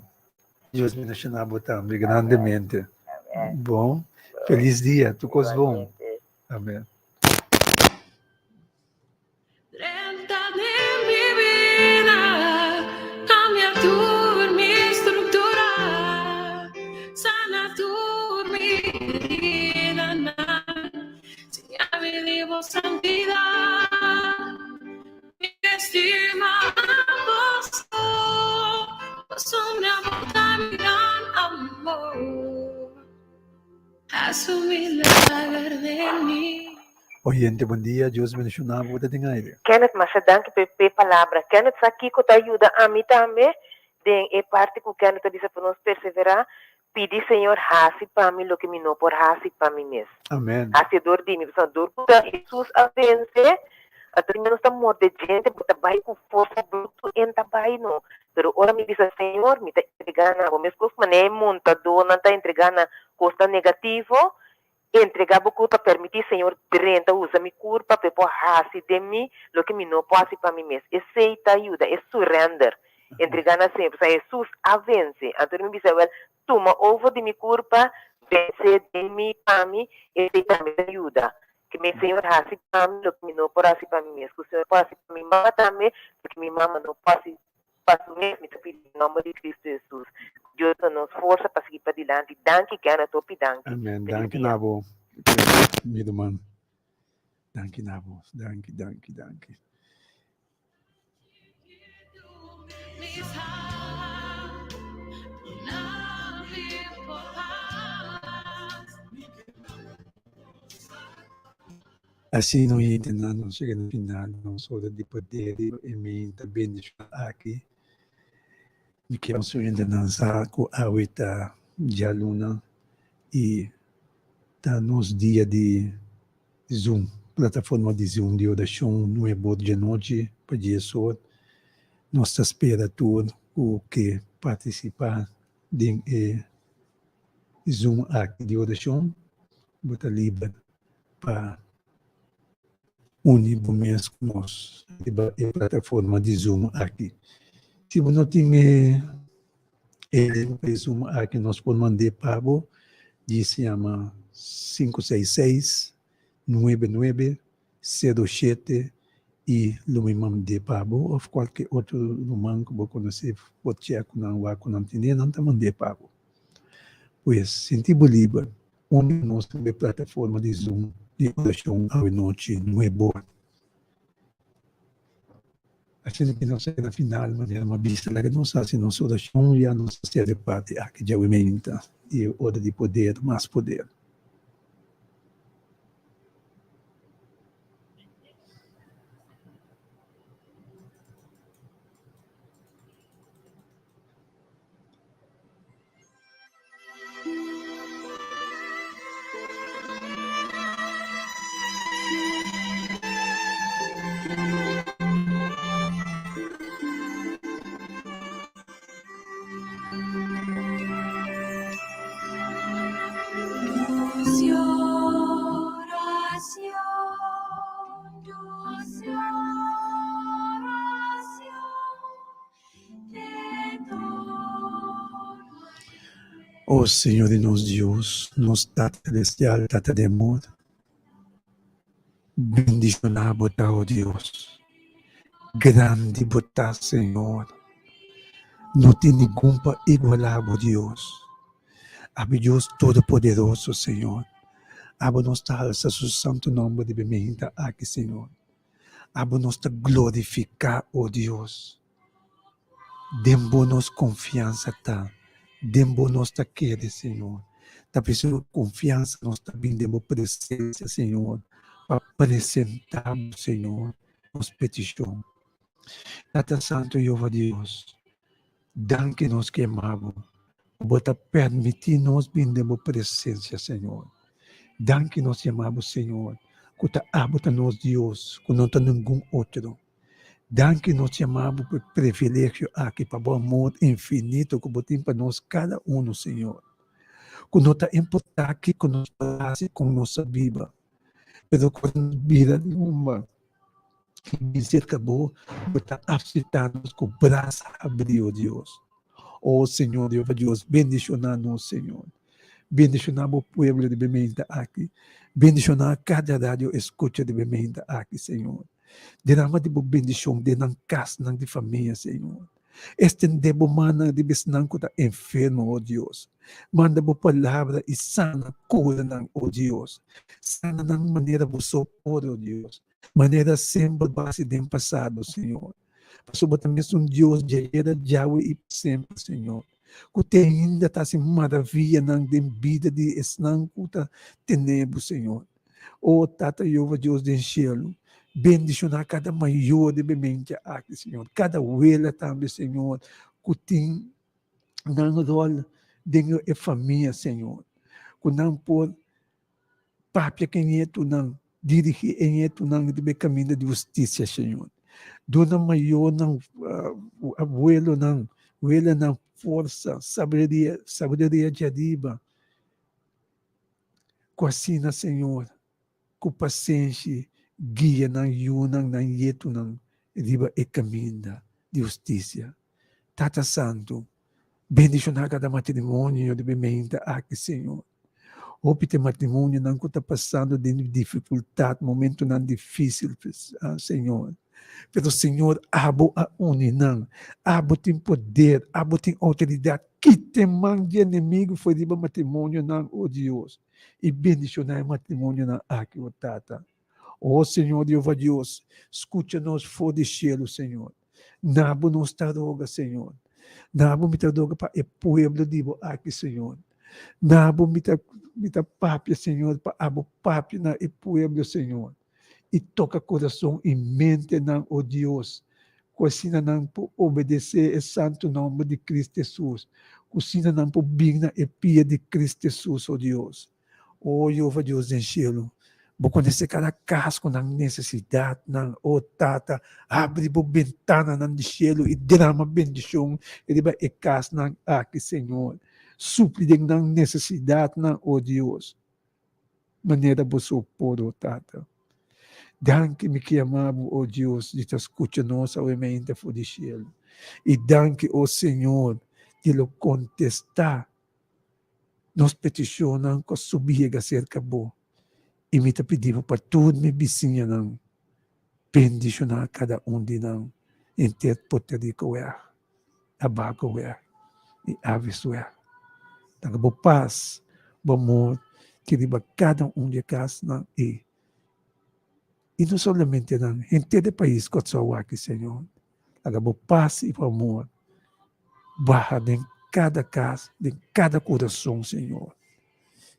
Dios bendiciona bo tambe grandemente. Amen. Bon. Feliz dia. Tur cos bon. Amen. Oyente bon dia, Dios bendiciona bo, bo ta den aire. Kenneth, masha danki pa e palabra. Kenneth sa kiko ta yuda ami tambe den e parti ku Kenneth a bisa pa nos perseverá, pidi Señor hasi pa mi loke mi no por hasi pa mi mes. Amen. Hasi dor di mi. Pasobra dor ku ta Hesus a vense, anto di menos ta morde djente, bo ta bai ku forsa brutu en ta bai no. Pero ora mi bisa Señor, mi ta entregá na bo. Meskos manera e montadónan ta entregá na kosnan negativo, entregá bo kurpa, permití Señor drenta usa mi kurpa pa e por hasi den mi loke mi no por hasi pa mi mes. Esei ta yuda, e surrender, entregá na Señor. Pasobra Hesus a vense. Anto mi bisa, wèl, tuma over di mi kurpa, vense den mi pa mi, esei tambe ta yuda. Ke mi Señor hasi pa mi loke mi no por hasi pa mi mes. Ku Señor por hasi pa mi mama tambe loke mi mama no por hasi pa su mes. Mi ta pidi den nomber di Cristo Jesus. Ku Dios duna nos forsa pa sigui padilanti. Danki Kenneth, hopi danki. Amen. Feliz Danki dia. na bo, mi ruman. Danki na bo. Danki, danki, danki. Asina oyentenan nos yega na final di nos ora di poder i mi ta bendiciona aki. Mi kier nos oyentenan sa cu awe ta djaluna i ta nos dia di Zoom, plataforma di Zoom di oracion nuebe or djanochi pa dies or. Nos ta spera tur ku ke partisipá den e Zoom aki di orashon, bo ta liber pa uni bo mes ku nos riba e plataforma di Zoom aki. Si bo no tin e e link pa e Zoom aki nos por mand'é pa bo, djis yama 566 99 07 i lo mi mand'é pa bo òf kualke otro ruman ku bo konosé por chèk ku nan wak ku nan tene nan ta mand'é pa bo. Pues sinti bo liber uni ku nos riba e plataforma di Zoom di orashon awenochi nuebor. Asina ki nos a yega na final manera mi a bisa laga nos hasi nos orashon ya nos a sera e parti aki djawemente di e ora di poder mas poder. O Señor di nos Dios, nos Tata Celestial, Tata di amor, bendiciona bo ta, o Dios. Grandi bo ta, Señor. No tin ningun pa iguala bo, Dios. Abo Dios Todopoderoso, Señor. Abo nos ta alsa su santo nomber di bementa aki, Señor. Abo nos ta glorifica, o Dios. Den bo nos konfiansa ta, den bo nos ta kere, Señor. Ta p'esei ku konfiansa nos ta bin den bo presensia, Señor, pa presentá bo, Señor, nos petishon. Tata Santu Jehová Dios, danki nos ke ama bo, ku bo ta permití nos bin den bo presensia, Señor. Danki nos yama bo, Señor, ku ta abo ta nos Dios, ku no ta ningun otro. Danki nos yama bo pa e privilegio aki, pa bo amor infinito ku bo tin pa nos kada uno, Señor. Ku no ta importá kiko nos ta hasi kon nos ta biba, pero ku nos bira di humba i bin serka bo, bo ta aseptá nos ku brasa abrí, o Dios. O Señor Jehová Dios, bendishoná nos, Señor. Bendishoná bo pueblo di bementa aki. Bendishoná kada radio eskucha di bementa aki, Señor. Derama di bo bendishon den nan kasnan di famia, Señor. Estendé bo mannan riba esnan ku ta enfermo, o Dios. Manda bo palabra i sana, kura nan, o Dios. Sana nan manera bo so por, o Dios. Manera semper bo a hasi den pasado, Señor. Pasobra bo ta mesun Dios djayer, djawe i pa semper, Señor. Ku te ainda ta hasi maravianan den bida di esnan ku ta tene bo, Señor. O Tata Jehová Dios den shelu, bendishoná kada mayor di bementia aki, Señor, kada wela tambe, Señor, ku tin nan ròl den e famia, Señor, ku nan por papia ku e ñetunan, dirigí e ñetunan riba e kaminda di hustisia, Señor. Duna mayornan, abuelonan, welanan forsa, sabiduria, sabiduria djariba. Ku asina, Señor, ku pasenshi guia nan yunan, nan yetunan riba e kaminda di hustisia. Tata Santu, bendishoná kada matrimonio riba e meinta aki, Señor. Hopi ta e matrimonionan ku ta pasando den difikultat, momentunan difísil, Señor. Pero Señor, abo a uni nan. Abo tin poder, abo tin outoridat. Kita e man di enemigu for riba matrimonionan, o Dios, i bendishoná e matrimonionan aki, o Tata. O Señor Jehová Dios, skucha nos for di shelu, Señor. Na bo nos ta roga, Señor. Na bo mi ta roga pa e pueblo di bo aki, Señor. Na bo mi ta, mi ta papia, Señor, pa abo papia na e pueblo, Señor. i toka kurason i mentenan, o Dios, ku asina nan por obedesé e santu nòmber di Cristo Hesus, ku asina nan por bin na e pia di Cristo Hesus, o Dios. O Jehová Dios den shelu, Bo konosé kada kas ku nan nesesidatnan. O Tata, habri bo bentananan di shelu i drama bendishon riba e kasnan aki, Señor. Supli den nan nesesidatnan, o Dios, manera bo so por, o Tata. Danki, mi ke ama bo, o Dios, di ta skucha nos awe meinta for di shelu. I danki, o Señor, di lo kontestá nos petishonnan ku a subi yega serka bo, i mi ta pidi bo pa tur mi bisiñanan bendishoná kada un di nan henter Puerto Rico wèg, Abaco wèg i Avis wèg. Laga bo pas, bo amor ki riba kada un di e kasnan ei, i no solamente nan, henter e pais Kòrsou aki, Señor. Laga bo pas i bo amor baha den kada kas, den kada kurason, Señor.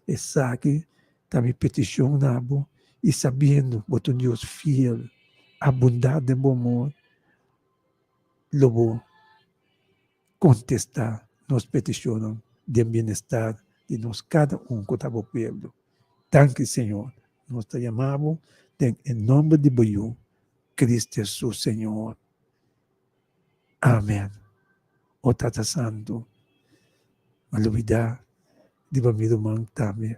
Esaki ta mi petishon na bo i sabiendo bo ta un Dios fiel, abundá den bo amor, lo bo kontestá nos petishonnan den bienestar di nos kada un ku ta bo pueblo. Danki, Señor. Nos ta yama bo den e nòmber di bo Yu, Cristo Hesus Señor. Amen. O Tata Santu, ma lubida riba mi ruman tambe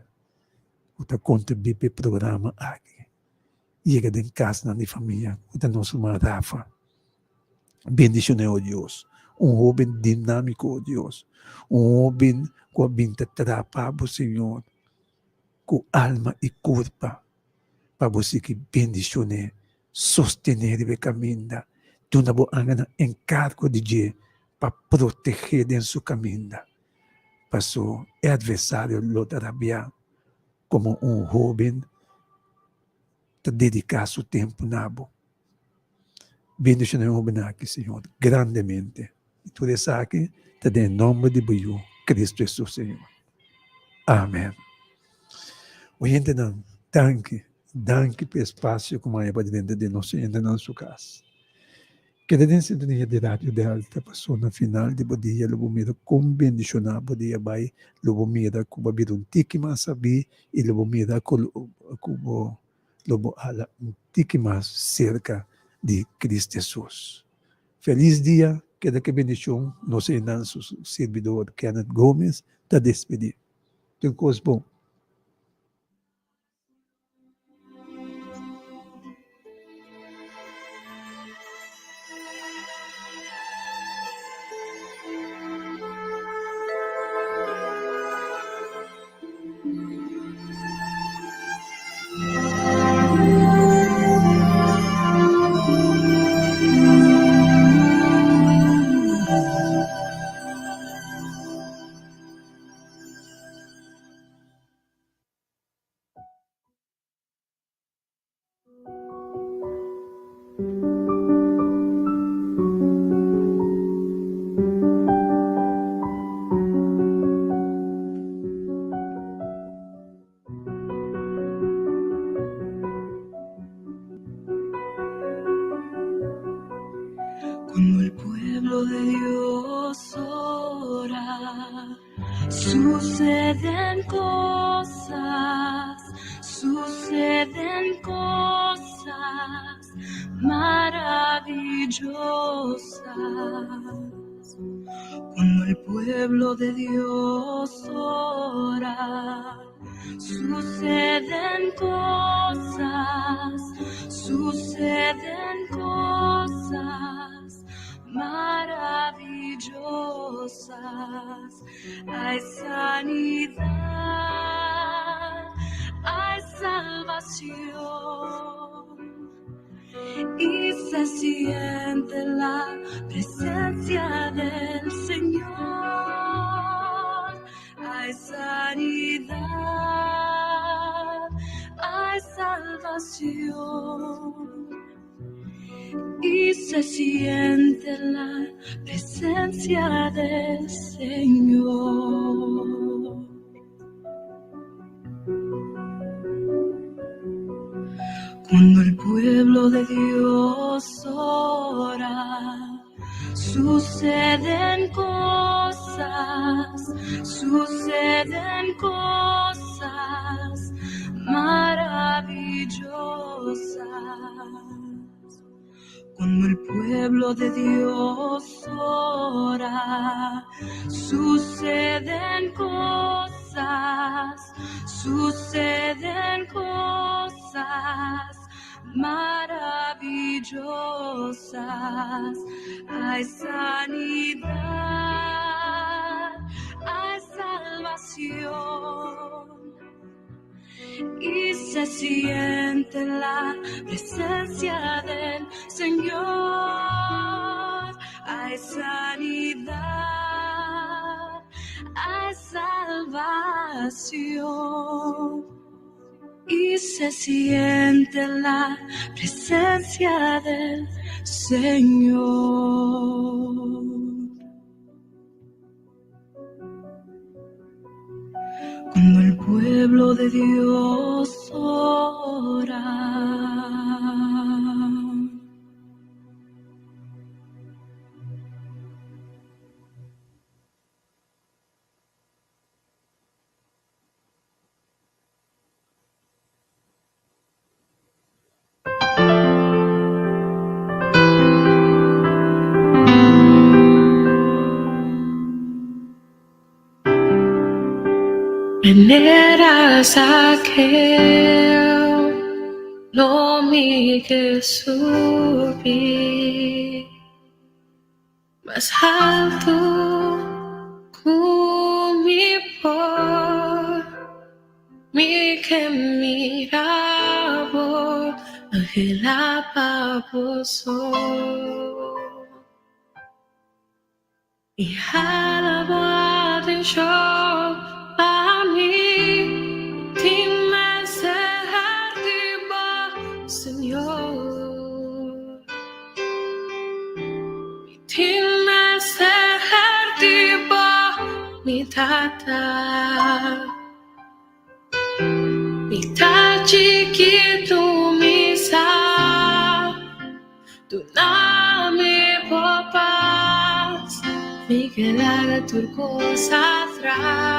ku ta kontribuí pa e programa aki. Yega den kasnan di famia ku ta nos ruman Rafa. Bendishoné, o Dios. Un hóben dinámiko, o Dios. Un hóben ku a bin ta traha pa bo, Señor, ku alma i kurpa. pa bo sigui bendishoné, sostené riba e kaminda, duna bo angelnan enkargo di dje pa protegé den su kaminda. Paso e atversario lo ta rabiá komo un hóben ta dediká su tempu na bo. Bendishoná e hóbennan aki, Señor, grandemente. I tur esaki ta den e nòmber di bo Yu, Cristo Hesus, Señor. Amen. Oyentenan, danki, danki pa e espasio ku maya pa drenta den nos oyentenan su kas. Keda den sintonia di Radio Delta paso na final di bo dia lo bo mira kon bendishoná bo dia bai, lo bo mira ku bo a bira un tiki mas sabí i lo bo mira ku ku bo lo bo hala un tiki mas serka di Cristo Hesus. Feliz dia, keda ke bendicion, nos einan su sirbidor Kenneth Gomez ta despedi. Tur cos bon. Cuando el pueblo de Dios ora, suceden cosas, suceden cosas maravillosas. Cuando el pueblo de Dios ora, suceden cosas, suceden cosas maravillosas. Hay sanidad, hay salvación y se siente la presencia del Señor. Hay sanidad, hay salvación y se siente la presencia del Señor. Cuando el pueblo de Dios ora, suceden cosas, suceden cosas. maravillosas. Cuando el pueblo de Dios ora, suceden cosas, suceden cosas maravillosas. Hay sanidad, hay salvación y se siente la presencia del Señor. Hay sanidad, hay salvación y se siente la presencia del Señor. Cuando el pueblo de Dios ora. Manera Zaqueo, lo mi que subí más alto ku mi por, mi que mirabo, angela paposo. Y alabo atención a mí, dime arriba, Señor. Dime arriba, mi tata. Mi ta chiquito, mi sa. Duna mi paz, mi quedar turcos atrás.